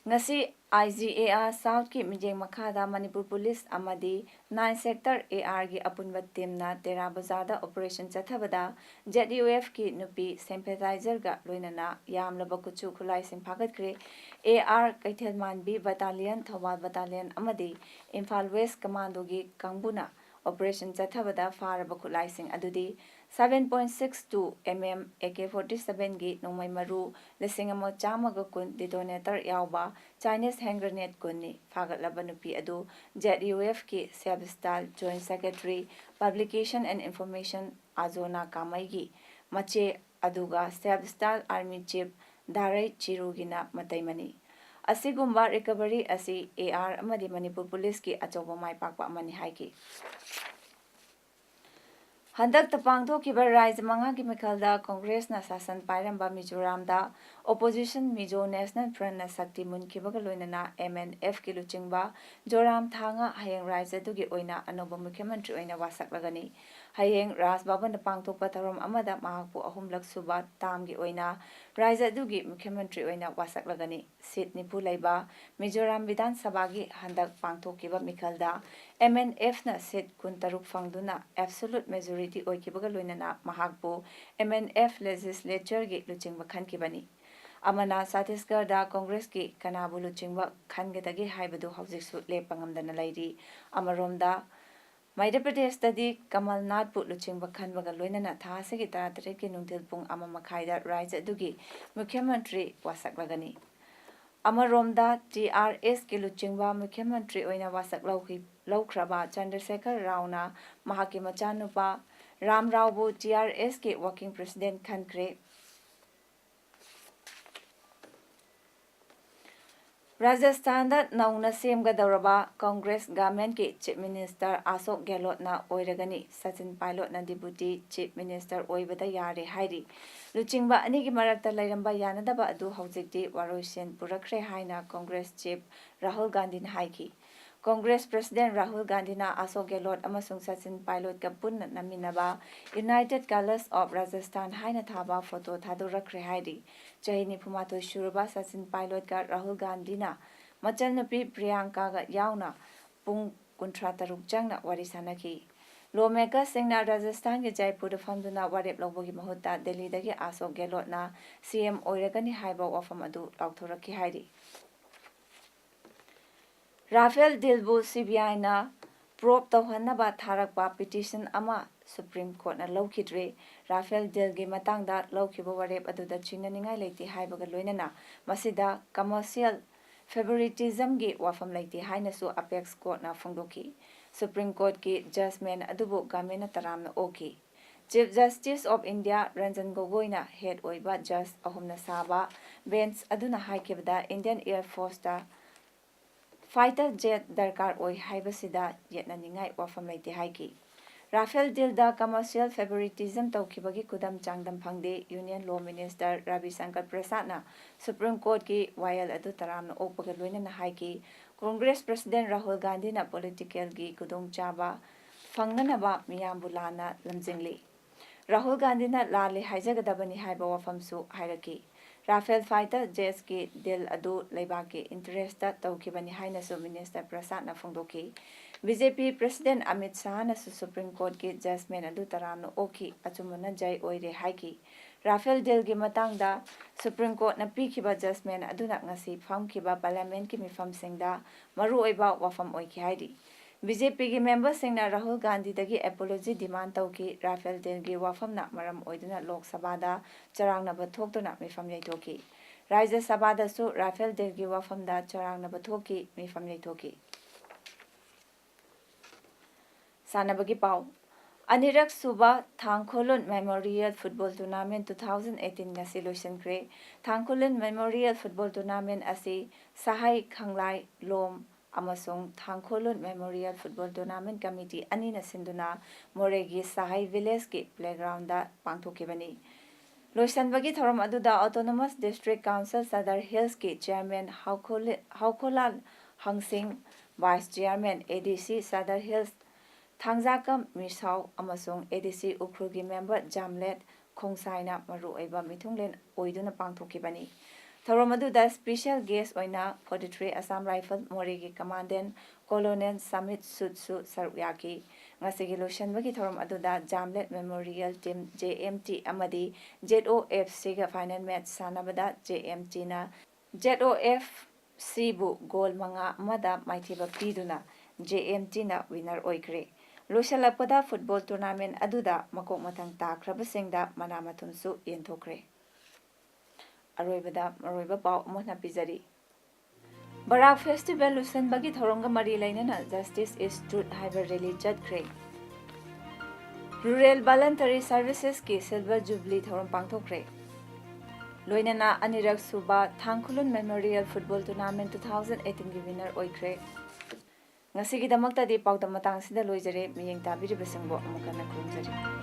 ꯉꯁꯤ I G A R South ꯀꯤ ꯃꯤꯠꯌꯦꯡ ꯃꯈꯥꯗ ꯃꯅꯤꯄꯨꯔ ꯄꯨꯂꯤꯁ ꯑꯃꯗꯤ nine Sector A R ꯒꯤ ꯑꯄꯨꯟꯕ team ꯅ ꯇꯦꯔꯥ ꯕꯖꯥꯔꯗ operation ꯆꯠꯊꯕꯗ Z U F ꯀꯤ ꯅꯨꯄꯤ sympathizer ꯒ ꯂꯣꯏꯅꯅ ꯌꯥꯝꯂꯕ ꯈꯨꯠꯁꯨ ꯈꯨꯠꯂꯥꯏꯁꯤꯡ ꯐꯥꯒꯠꯈ꯭ꯔꯦ꯫ A R ꯀꯩꯊꯦꯜꯃꯥꯟꯕꯤ battalion, Thoubal battalion ꯑꯃꯗꯤ ꯏꯝꯐꯥꯜ West Commando ꯒꯤ ꯀꯥꯡꯕꯨꯅ operation ꯆꯠꯊꯕꯗ ꯐꯥꯔꯕ ꯈꯨꯠꯂꯥꯏꯁꯤꯡ ꯑꯗꯨꯗꯤ seven point six two M M A K forty seven ꯒꯤ ꯅꯣꯡꯃꯩ ꯃꯔꯨ ꯂꯤꯁꯤꯡ ꯑꯃ ꯆꯥꯝꯃꯒ ꯀꯨꯟ, detonator ꯌꯥꯎꯕ Chinese hand grenade ꯀꯨꯟꯅꯤ꯫ ꯐꯥꯒꯠꯂꯕ ꯅꯨꯄꯤ ꯑꯗꯨ Z U F ꯀꯤ Self Style Joint Secretary, Publication and Information ꯑꯖꯣꯅꯥ ꯀꯥꯃꯩꯒꯤ ꯃꯆꯦ, ꯑꯗꯨꯒ Self Style Army Chief ꯗꯥꯔꯩ ꯆꯤꯔꯨꯒꯤꯅ ꯃꯇꯩꯃꯅꯤ꯫ ꯑꯁꯤꯒꯨꯝꯕ recovery ꯑꯁꯤ A R ꯑꯃꯗꯤ ꯃꯅꯤꯄꯨꯔ ꯄꯨꯂꯤꯁꯀꯤ ꯑꯆꯧꯕ ꯃꯥꯏꯄꯥꯛꯄ ꯑꯃꯅꯤ ꯍꯥꯏꯈꯤ꯫ ꯍꯟꯗꯛꯇ ꯄꯥꯡꯊꯣꯛꯈꯤꯕ ꯔꯥꯖ꯭ꯌ ꯃꯉꯥꯒꯤ ꯃꯤꯈꯜꯗ ꯀꯣꯡꯒ꯭ꯔꯦꯁꯅ ꯁꯥꯁꯟ ꯄꯥꯏꯔꯝꯕ ꯃꯤꯖꯣꯔꯥꯝꯗ opposition Mizo National Front ꯅ ꯁꯛꯇꯤ ꯃꯨꯟꯈꯤꯕꯒ ꯂꯣꯏꯅꯅ M N F ꯀꯤ ꯂꯨꯆꯤꯡꯕ ꯖꯣꯔꯥꯝ ꯊꯥꯡꯒ ꯍꯌꯦꯡ ꯔꯥꯖ꯭ꯌ ꯑꯗꯨꯒꯤ ꯑꯣꯏꯅ ꯑꯅꯧꯕ ꯃꯨꯈ꯭ꯌ ꯃꯟꯇ꯭ꯔꯤ ꯑꯣꯏꯅ ꯋꯥꯁꯛꯂꯒꯅꯤ꯫ ꯍꯌꯦꯡ ꯔꯥꯖ ꯚꯕꯟꯗ ꯄꯥꯡꯊꯣꯛꯄ ꯊꯧꯔꯝ ꯑꯃꯗ ꯃꯍꯥꯛꯄꯨ ꯑꯍꯨꯝꯂꯛ ꯁꯨꯕ term ꯒꯤ ꯑꯣꯏꯅ ꯔꯥꯖ꯭ꯌ ꯑꯗꯨꯒꯤ ꯃꯨꯈ꯭ꯌ ꯃꯟꯇ꯭ꯔꯤ ꯑꯣꯏꯅ ꯋꯥꯁꯛꯂꯒꯅꯤ꯫ Seat ꯅꯤꯐꯨ ꯂꯩꯕ ꯃꯤꯖꯣꯔꯥꯝ ꯕꯤꯙꯥꯟ ꯁꯚꯥꯒꯤ ꯍꯟꯗꯛ ꯄꯥꯡꯊꯣꯛꯈꯤꯕ ꯃꯤꯈꯜꯗ M N F ꯅ seat ꯀꯨꯟꯇꯔꯨꯛ ꯐꯪꯗꯨꯅ absolute majority ꯑꯣꯏꯈꯤꯕꯒ ꯂꯣꯏꯅꯅ ꯃꯍꯥꯛꯄꯨ M N F legislature ꯒꯤ ꯂꯨꯆꯤꯡꯕ ꯈꯟꯈꯤꯕꯅꯤ꯫ ꯑꯃꯅ ꯆꯇꯤꯁꯒꯔꯗ ꯀꯣꯡꯒ꯭ꯔꯦꯁꯀꯤ ꯀꯅꯥꯕꯨ ꯂꯨꯆꯤꯡꯕ ꯈꯟꯒꯗꯒꯦ ꯍꯥꯏꯕꯗꯨ ꯍꯧꯖꯤꯛꯁꯨ ꯂꯦꯞꯄ ꯉꯝꯗꯅ ꯂꯩꯔꯤ꯫ ꯑꯃꯔꯣꯝꯗ, ꯃꯙ꯭ꯌ ꯄ꯭ꯔꯗꯦꯁꯇꯗꯤ ꯀꯃꯜ ꯅꯥꯊꯄꯨ ꯂꯨꯆꯤꯡꯕ ꯈꯟꯕꯒ ꯂꯣꯏꯅꯅ ꯊꯥ ꯑꯁꯤꯒꯤ ꯇꯔꯥꯇꯔꯦꯠꯀꯤ ꯅꯨꯡꯊꯤꯜ ꯄꯨꯡ ꯑꯃ ꯃꯈꯥꯏꯗ ꯔꯥꯖ꯭ꯌ ꯑꯗꯨꯒꯤ ꯃꯨꯈ꯭ꯌ ꯃꯟꯇ꯭ꯔꯤ ꯋꯥꯁꯛꯂꯒꯅꯤ꯫ ꯑꯃꯔꯣꯝꯗ, T R S ꯀꯤ ꯂꯨꯆꯤꯡꯕ ꯃꯨꯈ꯭ꯌ ꯃꯟꯇ꯭ꯔꯤ ꯑꯣꯏꯅ ꯋꯥꯁꯛ ꯂꯧꯈꯤ-, ꯂꯧꯈ꯭ꯔꯕ ꯆꯟꯗ꯭ꯔꯁꯦꯈꯔ ꯔꯥꯎꯅ ꯃꯍꯥꯛꯀꯤ ꯃꯆꯥꯅꯨꯄꯥ ꯔꯥꯝ ꯔꯥꯎꯕꯨ ꯇꯤ ꯑꯥꯔ ꯑꯦꯁꯀꯤ working president ꯈꯟꯈ꯭ꯔꯦ꯫ ꯔꯥꯖꯁꯊꯥꯟꯗ ꯅꯧꯅ ꯁꯦꯝꯒꯗꯧꯔꯕ ꯀꯪꯒ꯭ꯔꯦꯁ ꯒꯚꯔꯟꯃꯦꯟꯠꯀꯤ ꯆꯤꯐ ꯃꯤꯅꯤꯁꯇꯔ ꯑꯁꯣꯛ ꯒꯦꯍꯂꯣꯠꯅ ꯑꯣꯏꯔꯒꯅꯤ꯫ ꯁꯆꯤꯟ ꯄꯥꯏꯂꯣꯠꯅ ꯗꯤꯄꯨꯇꯤ ꯆꯤꯐ ꯃꯤꯅꯤꯁꯇꯔ ꯑꯣꯏꯕꯗ ꯌꯥꯔꯦ ꯍꯥꯏꯔꯤ꯫ ꯂꯨꯆꯤꯡꯕ ꯑꯅꯤꯒꯤ ꯃꯔꯛꯇ ꯂꯩꯔꯝꯕ ꯌꯥꯅꯗꯕ ꯑꯗꯨ ꯍꯧꯖꯤꯛꯇꯤ ꯋꯥꯔꯣꯏꯁꯤꯟ ꯄꯨꯔꯛꯈ꯭ꯔꯦ ꯍꯥꯏꯅ ꯀꯪꯒ꯭ꯔꯦꯁ ꯆꯤꯐ ꯔꯥꯍꯨꯜ ꯒꯥꯟꯙꯤꯅ ꯍꯥꯏꯈꯤ꯫ ꯀꯪꯒ꯭ꯔꯦꯁ ꯄ꯭ꯔꯦꯁꯤꯗꯦꯟꯠ ꯔꯥꯍꯨꯜ ꯒꯥꯟꯙꯤꯅ ꯑꯁꯣꯛ ꯒꯦꯍꯂꯣꯠ ꯑꯃꯁꯨꯡ ꯁꯆꯤꯟ ꯄꯥꯏꯂꯣꯠꯀ ꯄꯨꯟꯅ ꯅꯝꯃꯤꯟꯅꯕ United Colours of Rajasthan ꯍꯥꯏꯅ ꯊꯥꯕ ꯐꯣꯇꯣ ꯊꯥꯗꯣꯔꯛꯈ꯭ꯔꯦ ꯍꯥꯏꯔꯤ꯫ ꯆꯍꯤ ꯅꯤꯐꯨꯃꯥꯊꯣꯏ ꯁꯨꯔꯕ ꯁꯆꯤꯟ ꯄꯥꯏꯂꯣꯠꯀ ꯔꯥꯍꯨꯜ ꯒꯥꯟꯙꯤꯅ ꯃꯆꯜꯅꯨꯄꯤ ꯄ꯭ꯔꯤꯌꯥꯡꯀꯥꯒ ꯌꯥꯎꯅ ꯄꯨꯡ ꯀꯨꯟꯊ꯭ꯔꯥ ꯇꯔꯨꯛ ꯆꯪꯅ ꯋꯥꯔꯤ ꯁꯥꯟꯅꯈꯤ꯫ ꯂꯣ ꯃꯦꯀꯔꯁꯤꯡꯅ ꯔꯥꯖꯁꯊꯥꯟꯒꯤ ꯖꯥꯏꯄꯨꯔꯗ ꯐꯝꯗꯨꯅ ꯋꯥꯔꯦꯞ ꯂꯧꯕꯒꯤ ꯃꯍꯨꯠꯇ ꯗꯦꯜꯂꯤꯗꯒꯤ ꯑꯁꯣꯛ ꯒꯦꯍꯂꯣꯠꯅ ꯁꯤ ꯑꯦꯝ ꯑꯣꯏꯔꯒꯅꯤ ꯍꯥꯏꯕ ꯋꯥꯐꯝ ꯑꯗꯨ ꯂꯥꯎꯊꯣꯔꯛꯈꯤ ꯍꯥꯏꯔꯤ꯫ ꯔꯥꯐꯦꯜ ꯗꯤꯜꯕꯨ ꯁꯤ ꯕꯤ ꯑꯥꯏꯅ probe ꯇꯧꯍꯟꯅꯕ ꯊꯥꯔꯛꯄ ꯄꯤꯇꯤꯁꯟ ꯑꯃ ꯁꯨꯄ꯭ꯔꯤꯝ ꯀꯣꯔꯠꯅ ꯂꯧꯈꯤꯗ꯭ꯔꯦ꯫ ꯔꯥꯐꯦꯜ ꯗꯤꯜꯒꯤ ꯃꯇꯥꯡꯗ ꯂꯧꯈꯤꯕ ꯋꯥꯔꯦꯞ ꯑꯗꯨꯗ ꯆꯤꯡꯅꯅꯤꯡꯉꯥꯏ ꯂꯩꯇꯦ ꯍꯥꯏꯕꯒ ꯂꯣꯏꯅꯅ ꯃꯁꯤꯗ commercial favoritismꯒꯤ ꯋꯥꯐꯝ ꯂꯩꯇꯦ ꯍꯥꯏꯅꯁꯨ ꯑꯄꯦꯛꯁ ꯀꯣꯔꯠꯅ ꯐꯣꯡꯗꯣꯛꯈꯤ꯫ ꯁꯨꯄ꯭ꯔꯤꯝ ꯀꯣꯔꯠꯀꯤ ꯖꯖꯃꯦꯟꯠ ꯑꯗꯨꯕꯨ ꯒꯃꯦꯟꯅ ꯇꯔꯥꯝꯅ ꯑꯣꯛꯈꯤ꯫ Chief Justice of India Ranjan ꯒꯣꯒꯣꯏꯅ ꯍꯦꯗ ꯑꯣꯏꯕ ꯖꯖ ꯑꯍꯨꯝꯅ ꯁꯥꯕ ꯕꯦꯟꯆ ꯑꯗꯨꯅ ꯍꯥꯏꯈꯤꯕꯗ Indian Air Forceꯇ fighter jet ꯗꯔꯀꯥꯔ ꯑꯣꯏ ꯍꯥꯏꯕꯁꯤꯗ ꯌꯦꯠꯅꯅꯤꯡꯉꯥꯏ ꯋꯥꯐꯝ ꯂꯩꯇꯦ ꯍꯥꯏꯈꯤ꯫ ꯔꯥꯐꯦꯜ ꯗꯤꯜꯗ commercial favoritism ꯇꯧꯈꯤꯕꯒꯤ ꯈꯨꯗꯝ ꯆꯥꯡꯗꯝ ꯐꯪꯗꯦ꯫ Union Law Minister Ravi Shankar ꯄ꯭ꯔꯁꯥꯗꯅ ꯁꯨꯄ꯭ꯔꯤꯝ ꯀꯣꯔꯠꯀꯤ ꯋꯥꯌꯦꯜ ꯑꯗꯨ ꯇꯔꯥꯝꯅ ꯑꯣꯛꯄꯒ ꯂꯣꯏꯅꯅ ꯍꯥꯏꯈꯤ, ꯀꯪꯒ꯭ꯔꯦꯁ ꯄ꯭ꯔꯦꯁꯤꯗꯦꯟꯠ ꯔꯥꯍꯨꯜ ꯒꯥꯟꯙꯤꯅ politicalꯒꯤ ꯈꯨꯗꯣꯡꯆꯥꯕ ꯐꯪꯅꯅꯕ ꯃꯤꯌꯥꯝꯕꯨ ꯂꯥꯟꯅ ꯂꯝꯖꯤꯡꯂꯤ꯫ ꯔꯥꯍꯨꯜ ꯒꯥꯟꯙꯤꯅ ꯂꯥꯜꯂꯦ ꯍꯥꯏꯖꯒꯗꯕꯅꯤ ꯍꯥꯏꯕ ꯋꯥꯐꯝꯁꯨ ꯍꯥꯏꯔꯛꯈꯤ꯫ ꯔꯥꯐꯦꯜ fighter jetꯀꯤ deal ꯑꯗꯨ ꯂꯩꯕꯥꯛꯀꯤ interestꯇ ꯇꯧꯈꯤꯕꯅꯤ ꯍꯥꯏꯅꯁꯨ ꯃꯤꯅꯤꯁꯇꯔ ꯄ꯭ꯔꯁꯥꯗꯅ ꯐꯣꯡꯗꯣꯛꯈꯤ꯫ ꯕꯤ ꯖꯦ ꯄꯤ ꯄ꯭ꯔꯦꯁꯤꯗꯦꯟꯠ ꯑꯃꯤꯠ ꯁꯥꯍꯅꯁꯨ ꯁꯨꯄ꯭ꯔꯤꯝ ꯀꯣꯔꯠꯀꯤ ꯖꯖꯃꯦꯟꯠ ꯑꯗꯨ ꯇꯔꯥꯝꯅ ꯑꯣꯛꯈꯤ, ꯑꯆꯨꯝꯕꯅ ꯖꯩ ꯑꯣꯏꯔꯦ ꯍꯥꯏꯈꯤ꯫ ꯔꯥꯐꯦꯜ dealꯒꯤ ꯃꯇꯥꯡꯗ ꯁꯨꯄ꯭ꯔꯤꯝ ꯀꯣꯔꯠꯅ ꯄꯤꯈꯤꯕ ꯖꯖꯃꯦꯟꯠ ꯑꯗꯨꯅ ꯉꯁꯤ ꯐꯝꯈꯤꯕ ꯄꯥꯔꯂꯤꯌꯥꯃꯦꯟꯠꯀꯤ ꯃꯤꯐꯝꯁꯤꯡꯗ ꯃꯔꯨꯑꯣꯏꯕ ꯋꯥꯐꯝ ꯑꯣꯏꯈꯤ ꯍꯥꯏꯔꯤ꯫ ꯕꯤ ꯖꯦ ꯄꯤꯒꯤ memberꯁꯤꯡꯅ ꯔꯥꯍꯨꯜ ꯒꯥꯟꯙꯤꯗꯒꯤ apology demand ꯇꯧꯈꯤ꯫ ꯔꯥꯐꯦꯜ dealꯒꯤ ꯋꯥꯐꯝꯅ ꯃꯔꯝ ꯑꯣꯏꯗꯨꯅ ꯂꯣꯛ ꯁꯚꯥꯗ ꯆꯔꯥꯡꯅꯕ ꯊꯣꯛꯇꯨꯅ ꯃꯤꯐꯝ ꯌꯩꯊꯣꯛꯈꯤ꯫ ꯔꯥꯖ꯭ꯌ ꯁꯚꯥꯗꯁꯨ ꯔꯥꯐꯦꯜ dealꯒꯤ ꯋꯥꯐꯝꯗ ꯆꯔꯥꯡꯅꯕ ꯊꯣꯛꯈꯤ, ꯃꯤꯐꯝ ꯌꯩꯊꯣꯛꯈꯤ꯫ ꯁꯥꯟꯅꯕꯒꯤ ꯄꯥꯎ꯫ ꯑꯅꯤꯔꯛ ꯁꯨꯕ ꯊꯥꯡꯈꯣꯂꯨꯟ Memorial Football Tournament two thousand eighteen ꯉꯁꯤ ꯂꯣꯏꯁꯤꯟꯈ꯭ꯔꯦ꯫ ꯊꯥꯡꯈꯣꯂꯨꯟ Memorial Football Tournament ꯑꯁꯤ ꯁꯍꯥꯏ ꯈꯪꯂꯥꯏ ꯂꯣꯝ ꯑꯃꯁꯨꯡ ꯊꯥꯡꯈꯣꯂꯨꯟ Memorial Football Tournament Committee ꯑꯅꯤꯅ ꯁꯤꯟꯗꯨꯅ ꯃꯣꯔꯦꯒꯤ ꯁꯍꯥꯏ ꯚꯤꯂꯦꯖꯀꯤ playgroundꯗ ꯄꯥꯡꯊꯣꯛꯈꯤꯕꯅꯤ꯫ ꯂꯣꯏꯁꯤꯟꯕꯒꯤ ꯊꯧꯔꯝ ꯑꯗꯨꯗ Autonomous District Council Sadar Hillsꯀꯤ Chairman ꯍꯥꯎꯈꯣꯂꯤ-, ꯍꯥꯎꯈꯣꯂꯥꯜ ꯍꯪꯁꯤꯡ, Vice Chairman, ADC Sadar Hills, ꯊꯥꯡꯖꯥꯀꯝ ꯃꯤꯁꯥꯎ ꯑꯃꯁꯨꯡ ADC ꯎꯈ꯭ꯔꯨꯜꯒꯤ member ꯖꯥꯝꯂꯦꯠ ꯈꯣꯡꯁꯥꯏꯅ ꯃꯔꯨꯑꯣꯏꯕ ꯃꯤꯊꯨꯡꯂꯦꯟ ꯑꯣꯏꯗꯨꯅ ꯄꯥꯡꯊꯣꯛꯈꯤꯕꯅꯤ꯫ ꯊꯧꯔꯝ ꯑꯗꯨꯗ special guest ꯑꯣꯏꯅ forty-three Assam Rifle ꯃꯣꯔꯦꯒꯤ Commandant Colonel ꯁꯃꯤꯠ ꯁꯨꯠꯁꯨ ꯁꯔꯨꯛ ꯌꯥꯈꯤ꯫ ꯉꯁꯤꯒꯤ ꯂꯣꯏꯁꯤꯟꯕꯒꯤ ꯊꯧꯔꯝ ꯑꯗꯨꯗ ꯖꯥꯝꯂꯦꯠ Memorial Team JMT ꯑꯃꯗꯤ ZOFCꯒ final match ꯁꯥꯟꯅꯕꯗ JMTꯅ ZOFCꯕꯨ goal ꯃꯉꯥ ꯑꯃꯗ ꯃꯥꯏꯊꯤꯕ ꯄꯤꯗꯨꯅ JMTꯅ winner ꯑꯣꯏꯈ꯭ꯔꯦ꯫ ꯂꯣꯏꯁꯤꯜꯂꯛꯄꯗ football tournament ꯑꯗꯨꯗ ꯃꯀꯣꯛ ꯃꯊꯪ ꯇꯥꯈ꯭ꯔꯕꯁꯤꯡꯗ ꯃꯅꯥ ꯃꯊꯨꯝꯁꯨ ꯌꯦꯟꯊꯣꯛꯈ꯭ꯔꯦ꯫ ꯑꯔꯣꯏꯕꯗ ꯃꯔꯨꯑꯣꯏꯕ ꯄꯥꯎ ꯑꯃꯨꯛ ꯍꯟꯅ ꯄꯤꯖꯔꯤ꯫ ꯕꯔꯥꯛ festival ꯂꯣꯏꯁꯤꯟꯕꯒꯤ ꯊꯧꯔꯝꯒ ꯃꯔꯤ ꯂꯩꯅꯅ Justice is Truth ꯍꯥꯏꯕ rally ꯆꯠꯈ꯭ꯔꯦ꯫ Rural Voluntary Servicesꯀꯤ Silver Jubilee ꯊꯧꯔꯝ ꯄꯥꯡꯊꯣꯛꯈ꯭ꯔꯦ꯫ ꯂꯣꯏꯅꯅ ꯑꯅꯤꯔꯛ ꯁꯨꯕ ꯊꯥꯡꯈꯨꯂꯨꯟ Memorial Football Tournament two thousand eighteenꯒꯤ winner ꯑꯣꯏꯈ꯭ꯔꯦ꯫ ꯉꯁꯤꯒꯤꯗꯃꯛꯇꯗꯤ ꯄꯥꯎꯗꯝ ꯃꯇꯥꯡꯁꯤꯗ ꯂꯣꯏꯖꯔꯦ꯫ ꯃꯤꯠꯌꯦꯡ ꯇꯥꯕꯤꯔꯤꯕꯁꯤꯡꯕꯨ ꯑꯃꯨꯛ ꯍꯟꯅ ꯈꯨꯔꯨꯝꯖꯔꯤ꯫